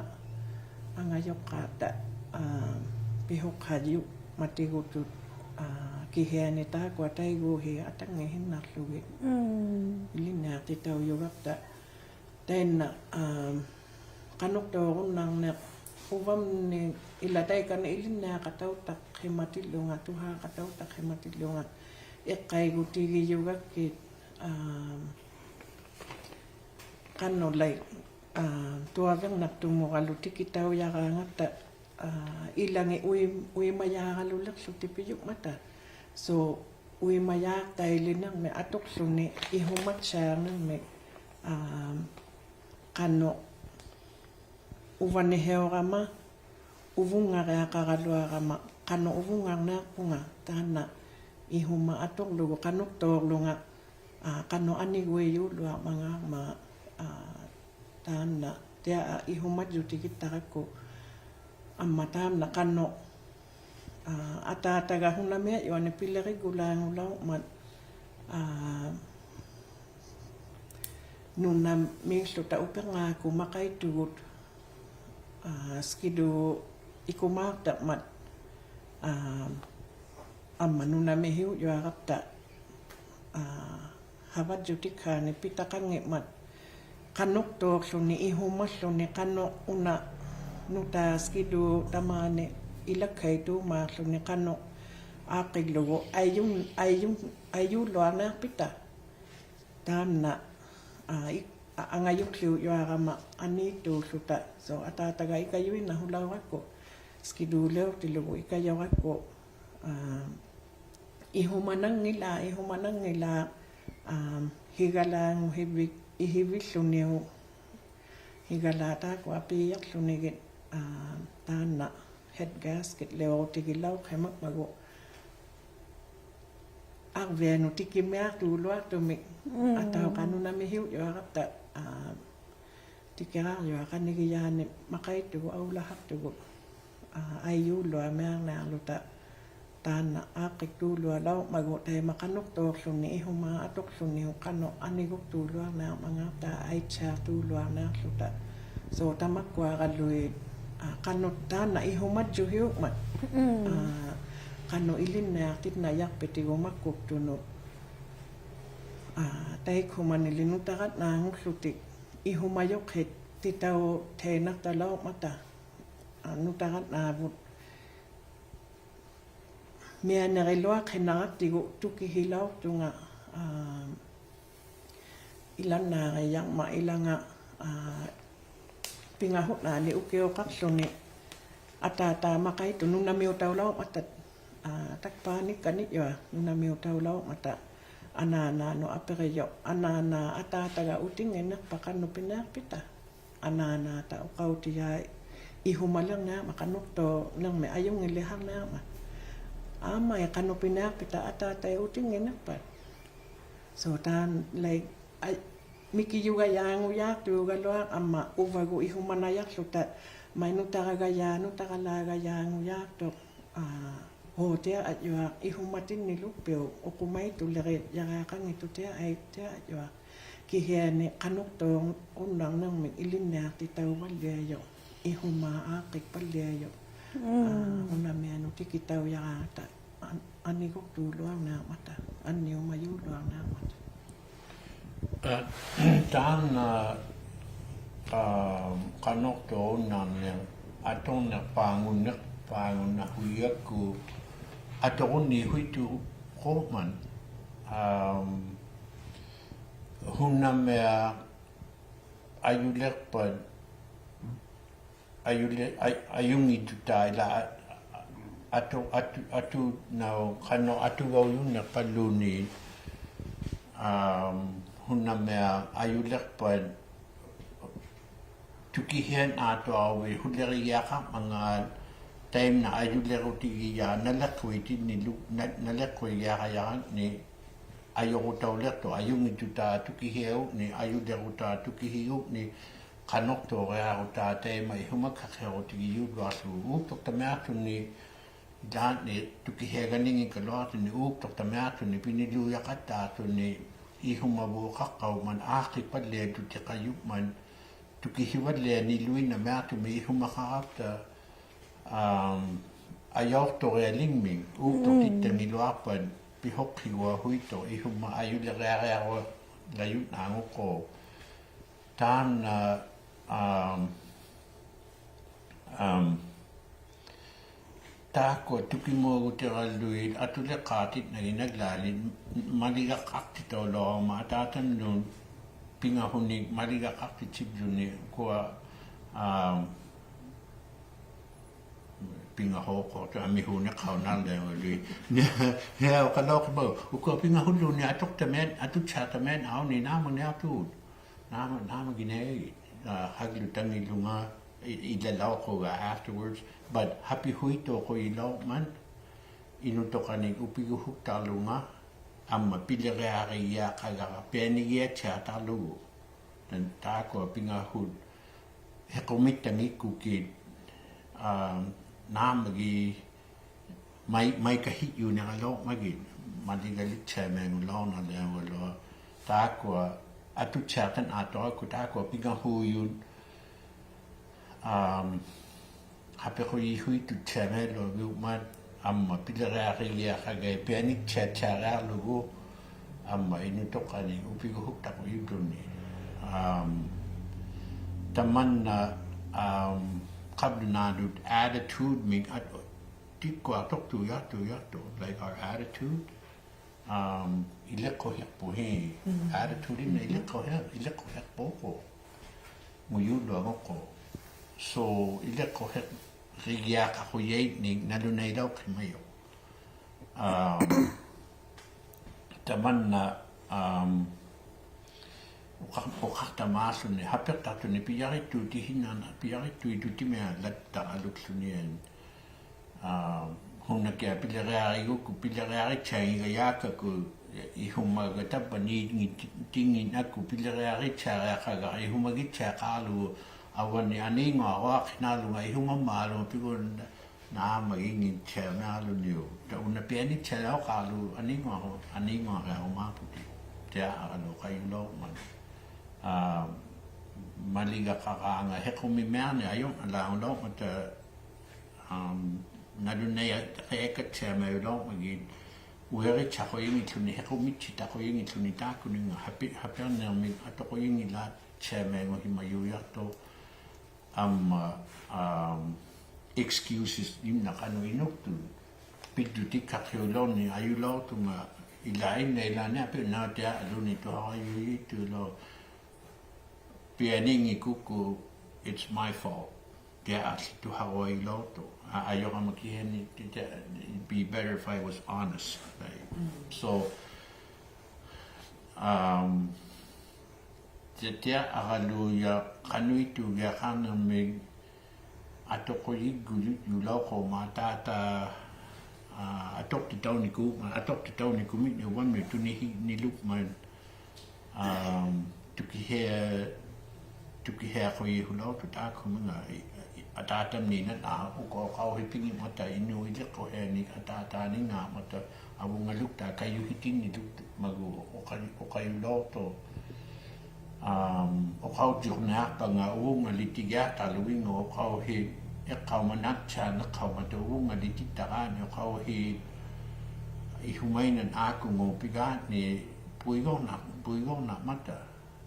ᐊᖓᔪᖅᑳᑉᑕ, ᐋ, ᐱᓱᖅᓴᔪᒪᑎᒍᑐᑦ, ᐋ, ᑭᓯᐊᓂ ᑖᒃᑯᐊ ᑕᐃᒎᓯ ᐊᑕᙱᓯᓐᓇᕐᓗᒋᑦ. ᒻᒻ. ᐃᓕᓐᓂᐊᖅᑎᑕᐅᔪᒐᑉᑕ. ᑕᐃᓐᓇ, ᐋ, ᖃᓄᖅᑑᕈᓐᓇᕐᓂᖅ ᐅᕙᒻᓂᒃ ᐃᓛ ᑕᐃᑲᓂ ᐃᓕᓐᓂᐊᖃᑕᐅᑦᑕᖅᓯᒪᑎᓪᓗᖓ, ᑐᓵᖃᑕᐅᑦᑕᖅᓯᒪᑎᓪᓗᖓ, ᐃᖅᑲᐃᒍᑎᒋᔪᒐᒃᑭᑦ, ᐋ, ᖃᓄᖅ like, ᐋ, ᑐᐊᕕᕐᓇᖅᑐᒧᕋᓗ ᑎᑭᑕᐅᔭᕌᖓᑦᑕ, ᐋ, ᐃᓚᖏᑦ ᐅᐃ, ᐅᐃᒪᔮᕋᓗᓕᖅᖢᑎᒃ ᐱᔪᖕᒪᑕ. So, ᐅᐃᒪᔮᖅᑕᐃᓕᓂᕐᒥᒃ ᐊᑐᖅᖢᓂ ᐃᓱᒪᑦᓯᐊᕐᓂᕐᒥᒃ, ᐋ, ᖃᓄᖅ ᐅᕙᓂᓯᐅᕋᒪ, ᐅᕗᙵᕆᐊᖃᕋᓗᐊᕋᒪ, ᖃᓄᖅ ᐅᕗᙵᕐᓂᐊᖅᐳᖓ, ᑖᓐᓇ ᐃᓱᒪ ᐊᑐᕐᓗᒍ ᖃᓄᖅᑑᕐᓗᖓ, ᐋ, ᖃᓄᖅ ᐊᓂᒍᐃᔫᓗᐊᕐᒪᖔᕐᒪ, ᐋ, ᑖᓐᓇ, ᑎᐊ ᐃᓱᒪᔾᔪᑎᒋᑦᑕᕋᒃᑯ, ᐊᒻᒪ ᑖᓐᓇ ᖃᓄᖅ, ᐋ, ᐊᑖᑕᒐ ᓱᓇᒥᐊᔪᐊᓂ ᐱᓕᕆᒍᓛᖑᓚᐅᕐᒪᑦ, ᐋ, ᓄᓇᒦᖦᖢᑕ ᐅᐱᕐᖔᒃᑯᑦ ᒪᖃᐃᑦᑐᒍᑦ, ᐋ, ᔅᑭᓗ ᐃᑯᒫᖅᑕᕐᒪᑦ, ᐋ, ᐊᒻᒪ ᓄᓇᒥᓯᐅᔪᐊᕋᑉᑕ, ᐋ, ᓴᕙᔾᔪᑎᒃᓵᓂᒃ ᐱᑕᖃᙱᒻᒪᑦ, ᖃᓄᖅᑑᕐᓗᓂ ᐃᓱᒪᓪᓗᓂ ᖃᓄᖅ ᐅᓇ ᓄᑖ ᔅᑭᓗ ᑕᒫᓂ ᐃᓚᒃᓴᐃᑦᑑᒻᒫᕐᓗᓂ ᖃᓄᖅ ᐋᖅᑭᓪᓗᒍ ᐊᔪᓐ, ᐊᔪᓐ, ᐊᔪᓪᓗᐊᕐᓂᐊᖅᐱᑕ. ᑖᓐᓇ, ᐋ, ᐃ, ᐊ, ᐊᖓᔪᒃᖠᐅᔪᐊᕋᒪ ᐊᓃᑦᑑᖦᖢᑕ. So, ᐊᑖᑕᒐ ᐃᑲᔪᐃᓐᓇᓱᓚᐅᕋᒃᑯ, ᔅᑭᓗᓕᐅᖅᑎᓪᓗᒍ ᐃᑲᔪᕋᒃᑯ, ᐋ, ᐃᓱᒪᓇᙱᓚ, ᐃᓱᒪᓇᙱᓚ, ᐋ, ᓯᒐᓛᖑᓯᕕᒃ, ᐃᓯᕕᓪᓗᓂᐅᒃ, ᓯᒐᓛᑦ ᑖᒃᑯᐊ ᐊᐱᕙᓪᓗᓂᒋᑦ, ᐋ, ᑖᓐᓇ head gasket-ᓕᐅᕈᑎᒋᓚᐅᖅᓯᒪᖕᒪᒍ. ᐊᕐᕕᐊᓄᑦ ᑎᑭᒥᐊᖅᑑᓗᐊᖅᑐᒥᒃ, ᒻᒻ. ᐊᑕᐅᖅᑲᓄᖓ ᓄᓇᒥᓯᐅᔪᐊᕋᑉᑕ, ᐋ, ᑎᑭᕋᕐᔪᐊᖃᓐᓂᒋᔮᓂ ᒪᖃᐃᑦᑐᒍᑦ ᐊᐅᓚᓴᖅᑐᒍᑦ, ᐋ, ᐊᔪᓪᓗᐊᕐᓂᐊᕐᓂᐊᕐᓗᑕ, ᑖᓐᓇ ᐋᖅᑭᒃᑑᓗᐊᓚᐅᕐᒪᒍ ᑕᐃᒪ ᖃᓄᖅᑑᕐᓗᓂ ᐃᓱᒫᑦ ᐊᑐᕐᓗᓂᐅᒃ ᖃᓄᖅ ᐊᓂᒍᒃᑑᓗᐊᕐᓂᐊᕐᒪᖔᑦᑕ ᐊᐃᑦᓵᖅᑑᓗᐊᕐᓂᐊᕐᓗᑕ. So, ᑕᒪᒃᑯᐊᕋᓗᐃᑦ, ᐋ, ᖃᓄᖅ ᑖᓐᓇ ᐃᓱᒪᔾᔪᓯᐅᖕᒪᑦ. ᒻᒻ. ᐋ, ᖃᓄᖅ ᐃᓕᓐᓂᐊᖅᑎᑦᓇᔭᖅᐱᑎᒍ ᒪᒃᑯᒃᑐᓄᑦ. ᐋ, ᑕᐃᒃᓱᒪᓂᓕ ᓄᑕᕋᓐᓈᖑᖦᖢᑎᒃ ᐃᓱᒪᔪᖅᓯᑎᑕᐅᑦᑕᐃᓐᓇᖅᑕᓚᐅᕐᒪᑕ, ᐋ, ᓄᑕᕋᓐᓈᕗᑦ. ᒥᐊᓂᕆᓗᐊᖅᓯᓐᓇᕋᑦᑎᒍ ᑐᑭᓯᓚᐅᖅᑐᖓ, ᐋ, ᐃᓚᓐᓈᕆᔭᕐᒪᑦ ᐃᓚᖓ, ᐋ, ᐱᖓᓱᓐᓈᓂ ᐅᑭᐅᖃᕐᓗᓂ Ataataimaqaitu nunamiutaulaurmata, aa, takpaanikkanijuaq nunamiutaulaurmata, anaanaanut apirijut, anaanaa ataataga utinnginiqpat qanuq piniaqpita. Anaanaata uqautijai ihumalirniarmat, qanuqtuulirmi ajunngiliharniarmat. Aamma qanuq piniaqpita ataatai utinnginiqpat. So taanna, like, ai, mikijugajaangujaaqtuugaluaq amma uvagut ihumanajaqłuta, mai nutaragajaa, nutaralaagajaangujaaqtuq, aa, huutiaq ajuaq ihumatinniluqpiuk, uqumaitulirijaraqanngitutiaq aittiaq ajuaq. Kihiani qanuqtuurunnarnirmik ilinniaqtitauvalliajuq, ihumat aaqqikpalliajuq. Mm. Aa, unamianut tikitaujaraangata an-, aniguqtuuluarniarmata, anniumajuuluarniarmata. Aa, taanna, aa, qanuqtuurunnarniq aturniq paangunniq, paangunnahuijakku aturunnihuituqurmat, aa, hunamiaq ajuliqpat, ajuli-, aj-, ajunngittutaa ilaa a-, a-, atu-, atu-, atuunauq qanuq atugaujunniqpalluunniit, aa, hunamiaq ajuliqpat tukihiat atuaruvit hulirigiaqarmangaat taimna ajulirutigijaa naliqquitinnilu-, na-, naliqquigiaqajaraanni ajurutauliqtuq, ajunngittutaa tukihiagukni, ajulirutaa tukihigukni, qanuqtuuriarutaa taima ihumakkaqhiarutigijuuluaqługu uuktuqtamiaqłuni, ilaanni tukihiaganinngikkaluaqtuni uuktuqtamiaqłuni piniluujaqattaaqłuni, ihumavuuqaqqaurmat, aaqqikpalliatutiqajummat, tukihivallianiluinnamiaqtumik ihumaqarapta, am, ajauqturialingmik, uuktuqtittanngiluaqpat, pihuqhiguahuituq, ihumat ajuliriariarualajunnaanguquuq. Taanna, am, am, taakkua tukimuagutigaluit atuliqaaqtinnaginaglaalit maligaqaqtitaulauqmat, ataatanut pingahunik maligaqaqtittivluni, ukua, am, pingahuuqquuqtut amihuuniqhaunarliangulit. Niauqalauqhimau, ukua pingahulluunniit atuqtamiat, atutsiaqtamiat auni naamaniaqtuut. Naama, naamaginiagit, aa, haglutanngilunga, i-, ilalauquga afterwards, but hapihuituuqujilauqmat, inutuqanik upiguhuktaqlunga, amma piliriarigiaqagara pianigiatsiaqtaqlugu. Taanna taakkua pingahut, hiqumittanngikkukit, aa, naamagi, mai, maikahijjuniqalauqmagit, maligaliktsiamiangulaurnarliangugaluaq, taakkua atutsiaqtan atuaqquq, taakkua pingahuujut, am, hapiqujihuitutsiamialuagiuqmat, amma piliriarigiaqagai pianitsiatsiariaqlugu, amma inutuqanik upiguhuktaqujulluni. Am, tamanna, am, qablunaatut attitude-mik at-, tikkuaqtuqtuujaqtuujaqtuq, like, our attitude, am, iliqquhiqpuhi. Mm. Attitude-inik iliqquhiq, iliqquhiqpuquq. Ngujuuluanguquuq. So, iliqquhiq, iliqquhiqrigiaqaqujaitnik nalunailauqhimajuq. Am, tamanna, am, uqa-, uqaqtamaaqłuni, hapiqtaqtuni, pijarittuutihinnana, pijarittuitutimiaq lattaqalukłunian. Am, hunnakiaq piliriarigukku, piliriaritsiangigajaakkakkut, ihumagaq tavvaniingi ti-, tinginnakku, piliriaritsiariaqagaq, ihumagitsiaqaqlugu, avani aniinnguaruaqhinnaqlunga, ihumammaalunga, pigun Naamagingittiamiaqłuniuk. Taunna pianitsialauqaqlugu aniinnguaru-, aniinnguariarumaaputit. Tiaaralauqajulaurmat. Aa, maligaqaraanga hiqumimiarniq ajurnalaangulaurmata, aa, nalunaiqaiqattiamialaurmagit. Uiritsiaqujingittluni, hiqumittitaqujingittluni taakkuninga hapi-, hapirnirmik atuqujingilaattiamianguhimajuujaqtuq. Amma, am, excuses-imna qanuq inuktut. Pijjutikkaqhiulaurniq ajulauqtunga, ilaa inna ilaanniaq pinnautia alunituharajuujittuilu pianiinngikukku, it's my fault. ᑎᐊ ᐊᓪᓚᑐᖃᕈᐊᓗᒃᑐ. ᐊ, ᐊᔪᕋᒪ ᑭᓯᐊᓂ, ᑎᐊ, it'd be better if I was honest. Like, so, um, ᑎᐊ, ᑎᐊ ᐊᕋᓗᔭ ᖃᓄᐃᑦᑐᒋᐊᖃᕐᓇᒦᒃ ᐊᑐᖁᔨᒍᔪᓚᐅᖅᑯᒪ ᑖᑕ, ᐊ, ᐊᑐᖅᑎᑕᐅᓂᑯ, ᐊᑐᖅᑎᑕᐅᓂᑯᒥᒃ ᐅᕙᒻᓂ ᑐᓂᓯᓂᓗᒻᒪᑦ, ᐊᒻ, ᑐᑭᓯᐊ, ᑐᑭᓯᐊᖁᔨᓱᓚᐅᖅᑐᑦ ᑖᒃᑯᒥᖓ, ᐃ, ᐃ, ᐊᑖᑕᒻᓃᓐᓇᖅ, ᐅᑯᐊ ᐅᖃᐅᓯᐱᙱᒻᒪᑕ ᐃᓅᓕᖅᑯᓯᐊᓂᒃ ᐊᑖᑖᓂᙶᒪᑕ ᐊᕗᖓᓗᒃᑖᖅ ᑲᔪᓯᑎᓐᓂᓗᒃ ᒪᒍ ᐅᖃ, ᐅᖃᔪᓚᐅᖅᑐᖅ. ᐊᒻ, ᐅᖃᐅᔾᔪᕐᓂᐊᖅᐸᖓ ᐅᕗᖓᓕᑎᒋᐊᖅᑕᓗᒋᖓ ᐅᖃᐅᓯ, ᐃᖅᑲᐅᒪᓇᑦᑎᐊᕐᓂᖅᑲᐅᒪᑕ ᐅᕗᖓᓕᑎᑦᑕᕌᓂ ᐅᖃᐅᓯ, ᐃᓱᒪᐃᓐᓇᖅ ᐋᑯᖑ ᐱᖓᓐᓂ ᐳᐃᒍᕐᓇ, ᐳᐃᒍᕐᓇᖅᒪᑕ,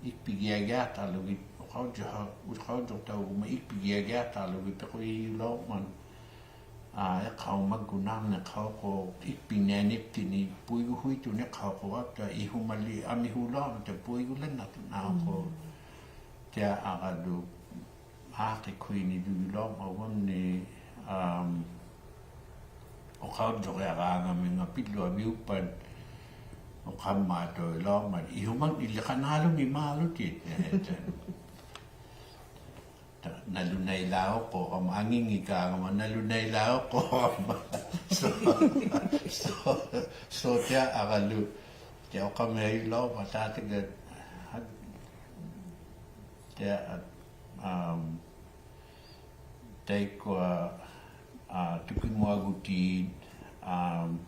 ᐃᒃᐱᒋᐊᒋᐊᖅᑕᓗᒋᑦ, ᐅᖃᐅᔾᔪᖃ, ᐅᖃᐅᔾᔪᖅᑕᐅᒍᒪ ᐃᒃᐱᒋᐊᒋᐊᖅᑕᓗᒋᑦ ᐱᖁᔨᓚᐅᕐᒪᑦ, ᐊ, ᐃᖅᑲᐅᒪᒍᓐᓇᕐᓂᖅᑲᐅᖅᑯ, ᐃᒃᐱᖕᓂᐊᕐᓂᑉᑎᓐᓂ ᐳᐃᒍᓱᐃᑦᑐᓂᖅᑲᐅᖅᑯ, ᐊᑉᑕ ᐃᓱᒪᓕ ᐊᒥᓱᓚᐅᕐᒪᑕ ᐳᐃᒍᓪᓚᓐᓇᖅᑐᓐᓇᖅᑯ. ᑎᐊ ᐊᕋᓗ ᐋᖅᑭᒃᑯᐃᓂᓗᓚᐅᕐᒪᑦ ᐅᕙᒻᓂ, ᐊᒻ, ᐅᖃᐅᔾᔪᕆᐊᕌᖓᒥᖓ ᐱᓗᐊᕕᐅᑉᐸᑦ ᐅᖃᒻᒪᑐᐃᓚᐅᕐᒪᑦ ᐃᓱᒪᖕᓂᓕ ᖃᓈᓗᖕᒥᒪᓗᑎᑦ, ᐄ, ᑕ, ᑕ, ᓇᓗᓇᐃᓚᐅᖅᑯᖅ, ᐊᒻ, ᐊᖏᙱᒃᑳᖓᒪ ᓇᓗᓇᐃᓚᐅᖅᑯᖅ, ᐊᒻ, so, so, so ᑎᐊ ᐊᕋᓗ, ᑎᐊ ᐅᖃᒻᒪᓗᓚᐅᕐᒪᑦ ᑖᑎᒐ, ᑎᐊ, ᐊᒻ, ᑕᐃᒃᑯᐊ, ᐊ, ᑐᑭᒧᐊᒍᑏᑦ, ᐊᒻ,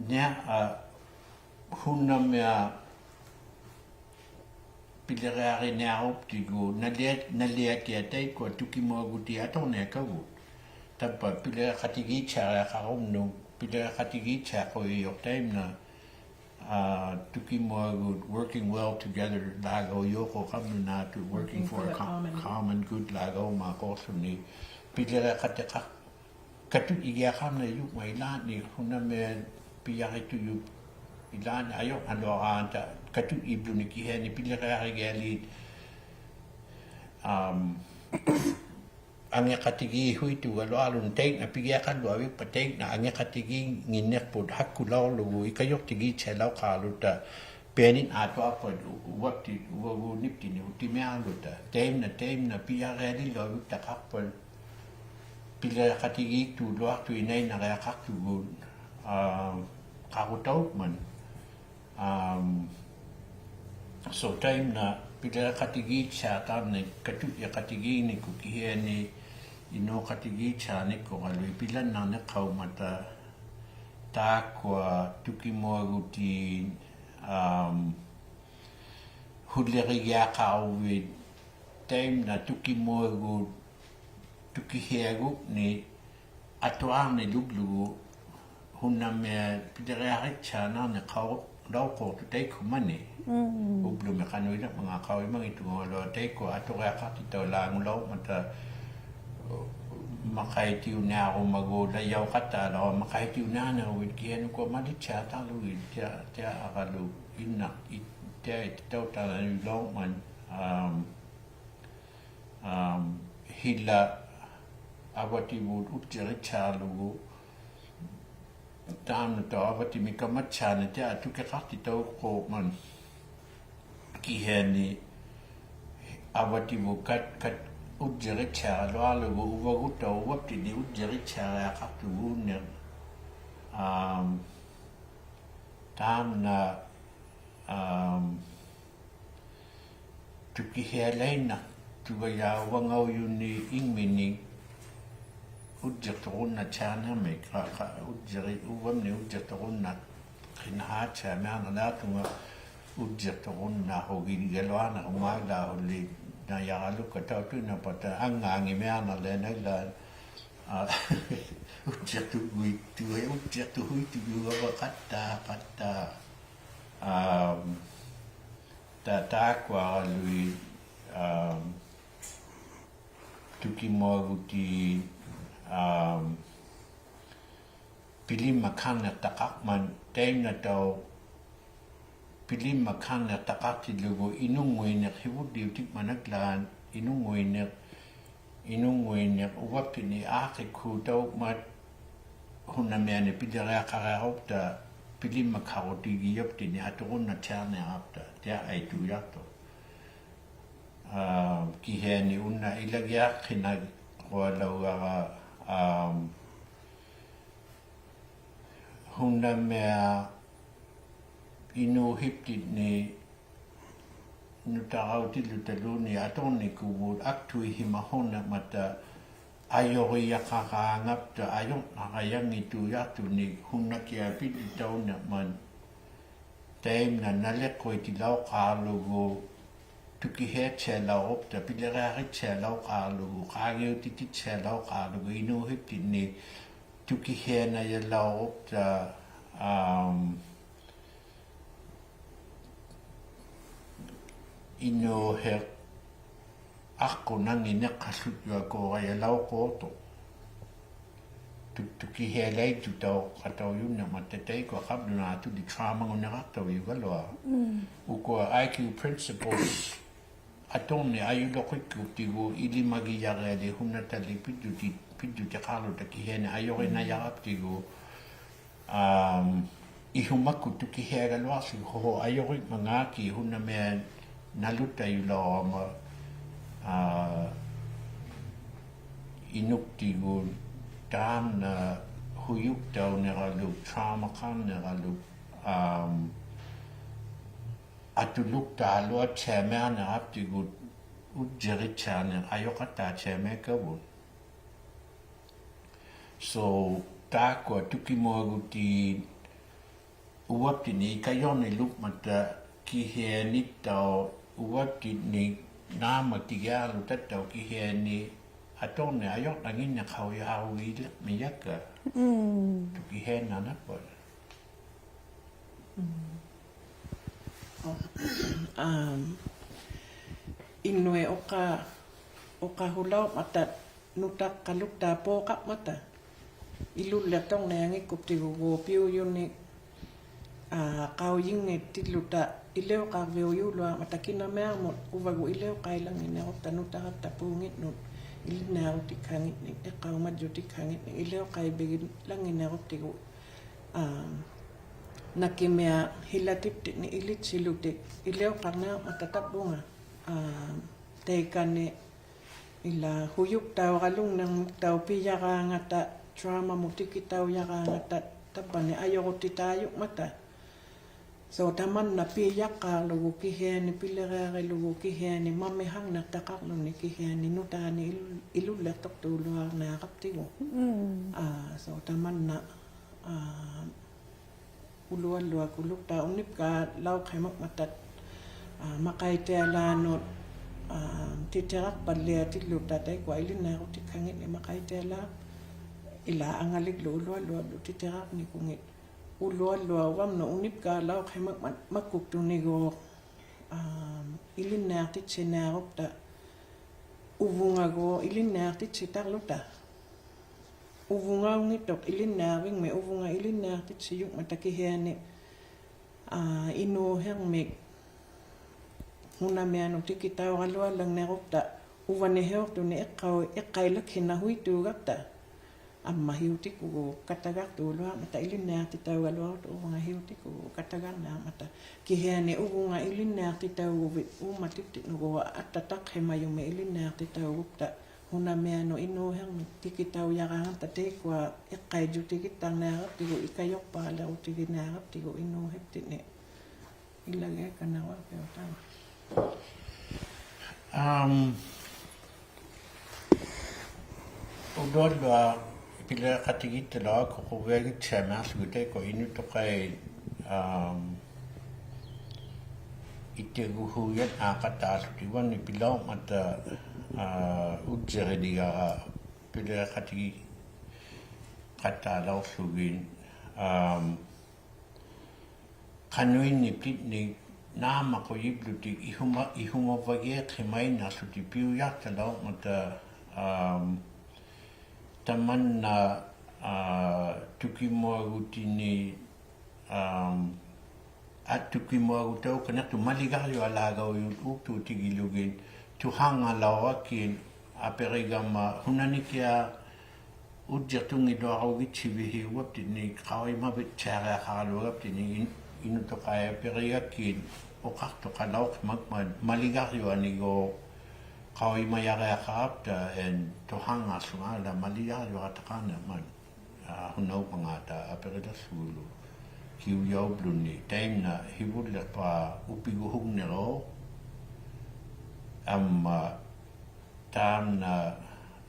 ᓂᐊ, ᐊ, ᓱᓇᒥᐊᖅ ᐱᓕᕆᐊᕆᓂᐊᕈᑉᑎᒍ, ᓇᓪᓕᐊ, ᓇᓪᓕᐊᑎᐊ ᑕᐃᒃᑯᐊ ᑐᑭᒧᐊᒍᑏᑦ ᐊᑐᕐᓂᐊᖅᑲᒍ. ᑕᕝᕙ ᐱᓕᕆᖃᑎᒌᑦᑎᐊᕆᐊᖃᕈᒻᓄᑦ, ᐱᓕᕆᖃᑎᒌᑦᑎᐊᖁᔨᔪᖅ ᑕᐃᒻᓇ, ᐊ, ᑐᑭᒧᐊᒍᑦ working well together ᓛᒐᐅᔪᖅ ᖃᒻᓄᓈᑐᑦ working for a co-, common good ᓛᒐᐅᒻᒪᖅ ᖁᕐᓗᓂ. ᐱᓕᕆᖃᑎᖃ, ᑲᑐᔾᔨᒋᐊᖃᕐᓇᔪᖕᒪᑦ ᐃᓛᓐᓂ ᓱᓇᒥᐊᖅ ᐱᔭᕆᑐᔪᖅ ᐃᓛᓐᓂ ᐊᔪᕐᓇᓗᐊᕌᖓᑕ ᑲᑐᔾᔨᑉᓗᓂ ᑭᓯᐊᓂ ᐱᓕᕆᐊᕆᒋᐊᓖᑦ, ᐊᒻ, ᐊᖏᖃᑎᒌᓱᐃᑦᑐᒐᓗᐊᓗᒃ ᑕᐃᒪ ᐱᒋᐊᖃᓪᓗᐊᕕᒃᐸᑦ ᑕᐃᒪ ᐊᖏᖃᑎᒌᙱᓐᓂᖅᐳᑦ ᓴᒃᑯᓚᐅᕐᓗᒍ ᐃᑲᔪᖅᑎᒌᑦᑎᐊᓚᐅᖅᑳᕐᓗᑕ ᐱᐊᓂᓐ ᐊᑐᐊᖅᐸᑦ ᐅ-, ᐅᕙᑉᑎ, ᐅᕙᒍᓐᓂᑉᑎᓐᓂ ᐅᑎᒥᐊᕐᓗᑕ. ᑕᐃᒪᓐᓇ, ᑕᐃᒪᓐᓇ ᐱᔭᕆᐊᓕᓗᐊᕕᒃᑕᖃᖅᐸᑦ ᐱᓕᕆᖃᑎᒌᒃᑐᓗᐊᖅᑐᑦ ᐃᓇᐃᓐᓇᕆᐊᖃᖅᑐᒍᑦ, ᐊ, ᖃᕈᑕᐅᖕᒪᑦ. ᐊᒻ, so ᑕᐃᒪᓐᓇ ᐱᓕᕆᖃᑎᒌᑦᑎᐊᖅᑕᕐᓂᒃ, ᑲᑐᔾᔨᖃᑎᒌᓐᓂᒃᑯᑦ ᑭᓯᐊᓂ ᐃᓅᖃᑎᒌᑦᑎᐊᕐᓂᒃᑯᑦ ᐊᓗᐃᑦ ᐱᓚᓐᓇᕐᓂᖅᑲᐅᒻᒪᑕ ᑖᒃᑯᐊ ᑐᑭᒧᐊᒍᑏᑦ, ᐊᒻ, ᓱᓕᕆᒋᐊᖃᕈᕕᑦ ᑕᐃᒪᓐᓇ ᑐᑭᒧᐊᒍᑦ ᑐᑭᓯᐊᒍᓐᓂᒃ ᐊᑐᐊᕐᓂᓗᒡᓗᒍ ᓱᓇᒥᐊᖅ ᐱᓕᕆᐊᕆᑦᑎᐊᕐᓇᕐᓂᖅᑲᐅᓚᐅᖅᑰᖅᑐᑦ ᑕᐃᒃᑯᒪᓂ. ᐅᑉᓗᒥ ᖃᓄᐃᓕᕐᒪᖔᑦ ᖃᐅᔨᒪᙱᑦᑐᖓᓗ ᑕᐃᒃᑯᐊ ᐊᑐᕆᐊᖃᖅᑎᑕᐅᓛᖑᓚᐅᕐᒪᑕ ᒪᖃᐃᑎᐅᓂᐊᕈᒪᒍ ᓚᔭᐅᖃᑦᑕᓚᐅᕋ ᒪᖃᐃᑎᐅᓂᐊᕐᓂᕈᕕᑦ ᑭᓯᐊᓂ ᐅᑯᐊ ᒪᓕᑦᑎᐊᖅᑕᕐᓗᒋᑦ ᑎᐊ, ᑎᐊ ᐊᕋᓗ ᐃᓐᓇ, ᐃᑦ-, ᑎᐊ ᐃᑦ ᑕᐅᑕᓚᓗᓚᐅᕐᒪᑦ, ᐊᒻ, ᐊᒻ, ᓯᓚ ᐊᕙᑎᕗᑦ ᐅᔾᔨᕆᑦᑎᐊᕐᓗᒍ, ᑖᒻᓇᑦᑕᐅᖅ ᐊᕙᑎᒥᒃ ᑲᒪᑦᑎᐊᕐᓂᒃ ᑎᐊ ᑐᑭᖃᖅᑎᑕᐅᖅᑰᒻᒪᑦ. ᑭᓯᐊᓂ ᐊᕙᑎᕗᑦ ᑲᑦ-, ᑲᑦ-, ᐅᔾᔨᕆᑦᑎᐊᕐᓗᐊᕐᓗᒍ ᐅᕙᒍᑦᑕᐅᖅ ᐅᕙᑉᑎᓐᓂᒃ ᐅᔾᔨᕆᑦᑎᐊᕆᐊᖃᖅᑐᒍᓐᓂᖅ. ᐊᒻ, ᑖᒻᓇ, ᐊᒻ, ᑐᑭᓯᐊᓚᐃᓐᓇᖅᑐᒐᔭᖅ ᐅᕙᖓᐅᔪᓂᒃ ᐃᖕᒥᓂᒃ ᐅᔾᔨᖅᑐᕈᓐᓇᑦᑎᐊᕐᓂᕐᒥᒃ, ᖃ-, ᖃ-, ᐅᔾᔨᕆ-, ᐅᕙᒻᓂᒃ ᐅᔾᔨᖅᑐᕈᓐᓇ-, ᕿᕐᓇᕼᐊᑦᑎᐊᕐᒥᐊᕐᓇᓚᖅᑐᖓ ᐅᔾᔨᖅᑐᕈᓐᓇᖁᒋᒐᓗᐊᕐᓇᕈᒫᓪᓚᕼᐅᓕ ᓇᔭᕋᓗᒃᑲ ᑕᐅᑐᐃᓐᓇᐸᑕ ᐊᖓᖏᒥᐊᕐᓇᓕᐊᓇᓪᓚ, ᐊ, ᐅᔾᔨᖅᑐᕈᐃᑦᑐ-, ᐅᔾᔨᖅᑐᕈᐃᑦᑐᔪᕙ ᖃᑦᑕ, ᖃᑦᑕ. ᐊᒻ, ᑖ-, ᑖᒃᑯᐊᕋᓗᐃᑦ, ᐊᒻ, ᑐᑭᒧᐊᒍᑏᑦ, ᐊᒻ, ᐱᓕᒻᒪᒃᓴᕐᓂᖅᑕᖃᕐᒪᑦ ᑕᐃᒻᓇᑦᑕᐅᖅ ᐱᓕᒻᒪᒃᓴᕐᓂᖅᑕᖃᖅᑎᓪᓗᒍ ᐃᓄᙳᐃᓂᖅᓯᕗᓪᓕᐅᑎᖕᒪᑦ ᓇᒡᓛᑦ Inunnguiniq, inunnguiniq uvaptinni aaqqikkuutaummat hunamiani piliriaqariaqupta pilimmakharutigiuptinni aturunnattiarniarapta, tiaqqaittuujaqtuq. Aa, kihiani una ilagiaqqinnaqqualaugara, aa, hunamiaq inuuhiptinni nutarautillutaluunniit aturnikuvut aktuihimahunniqmata ajurijaqaraangapta ajurnarajanngittuujaqtunni hunakiaq pillitaunniqmat taimna naliqquitilauqaarlugu tukihiattialauqupta piliriarittialauqaarlugu qaangiutitittialauqaarlugu inuuhiptinni tukihianajalauqupta, um, inuuhiq aqqunannginiqallujuakuurajalauquuqtuq. Tu-, tukihialaittutauqataujunniqmata taikkua qablunaatuli traumanguniraqtaujugaluaq. Mm. Ukua I Q principles aturniq ajuluqikkuptigu ilimagijariali hunatali pijjuti-, pijjutiqarluta kihiani ajurinajaraptigu, um, ihumakkut tukihiagaluaqłigu huhuq ajurimangaaki hunamiaq nalutajulaurama, aa, inuktigu taamna hujuktauniraluk, traumaqarniraluk, um, atuluktaaluattiamiarniraptigu ujjirittiarniq ajuqattaattiamiakkavut. So, taakkua tukimuagutit uvaptinni ikajurnilukmata kihianittauq uvaptinni naammaktigiaqłutattauq kihiani aturniq ajurnannginniqaujarugiiliqmijakka. Mm. Tukihiannanappat. Mm. Um, Inuit uqa-, uqahulaurmata nutaqqaluktaat puuqarmata. Ilulliqturnianngikkuptiguuq piujuni, aa, qaujinngittilluta iliuqarviujuluarmata kinamiarmut uvagut iliuqailannginirupta nutaratta puunginnut ilinniarutikhannginnik, iqqaumajjutikkhannginnik iliuqaivigilannginiruptigu, aa, nakimiaq hilatiptinni ilitsilutik iliuqarniarmata tavvunga, aa, taikani ilaa hujuktauralungnirmuktauq pijaraangata, traumamut tikitaujaraangata, tavvani ajurutitaajumata. So tamanna pijaqaarlugu kihiani, piliriarilugu kihiani, mamiharniqtaqarluni kihiani, nutaani ilu-, ilulliqtuqtuuluarniaraptigu. Mm. Aa, so tamanna, aa, ulualluakuluktaaq unipkaalauqhimukmata, aa, maqaitialaanut, aa, titiraqpalliatilluta taikkua ilinniarutikhannginnik maqaitialaaq, ilaa angaliglu ulualluallu titirarnikunngit. Ulualluaq uvamnut unipkaalauqhimukmat makuktuniguuq, aa, ilinniaqtitsiniarupta, uvungaguuq ilinniaqtitsitarluta. Uvungaunngittuq ilinniarvingmi, uvunga ilinniaqtitsijumata kihiani, aa, inuuhirmik hunamianut tikitauralualangnirupta, uvanihiuqtuni iqqau-, iqqailakhinnahuittuugapta. Ammahiutikuguuq katagaqtuuluarmata ilinniaqtitaugaluarutta, uvungahiutikuguuq katagarniarmata. Kihiani uvunga ilinniaqtitauguvit uummatiptinuguuq attataqhimajumi ilinniaqtitaugupta. Hunamianut inuuhirmik tikitaujaraangata taikkua iqqaijjutigittarniaraptigu ikajuqpaalirutiginiaraptigu inuuhiptinni. Ilagiakkannaruapiuq taava. Um, ulualluaq piliriqatigittaluaq quviagittiamiaqługu taikkua inutuqait, um, itaguhuujannaaqataallutik uvani pilaurmata, aa, ujjiriligara piliriqatigiqataalauqługit, um, qanuinniptinni naamaqujiplutik ihuma-, ihumavagiiqhimainnaaqłutik piujaqtalaurmata, um, tamanna, aa, tukimuagutini, um, aa, tukimuagutaukkaniqtuq maligarjualaagaujut uuktuutigilugit ᑐᓴᖓᓚᐅᕋᒃᑭᑦ ᐊᐱᕆᒐᒪ ᓱᓇᓂᑭᐊᖅ ᐅᔾᔨᖅᑐᙱᓪᓗᐊᕈᒋᑦᓯᕕᓯ ᐅᐊᑉᑎᓐᓂᒃ ᖃᐅᔨᒪᕕᑦᑎᐊᕆᐊᖃᕋᓗᐊᕋᑉᑎᓐᓂᒃ ᐃᓐ-, ᐃᓄᑐᖃᐃ ᐊᐱᕆᒐᒃᑭᑦ ᐅᖃᖅᑐᖃᓚᐅᖅᓯᒪᖕᒪᑦ ᒪᓕᒐᕐᔪᐊᓂᒎᖅ ᖃᐅᔨᒪᔭᕆᐊᖃᕋᑉᑕ ᐊᓐ ᑐᓴᖓᖅᖢᖓ ᐊᓚ ᒪᓕᒐᕐᔪᐊᑕᖃᕐᓂᕐᒪᑦ. ᐋ, ᓱᓇᐅᖕᒪᖔᑕ ᐊᐱᕆᓕᖅᖢᒍᓗ ᑭᐅᔭᐅᑉᓗᓂ. ᑕᐃᒪᓐᓇ ᓯᕗᓪᓕᖅᐹᖅ ᐅᐱᒍᓱᖕᓂᕈᖅ. ᐊᒻᒪ ᑖᒻᓇ,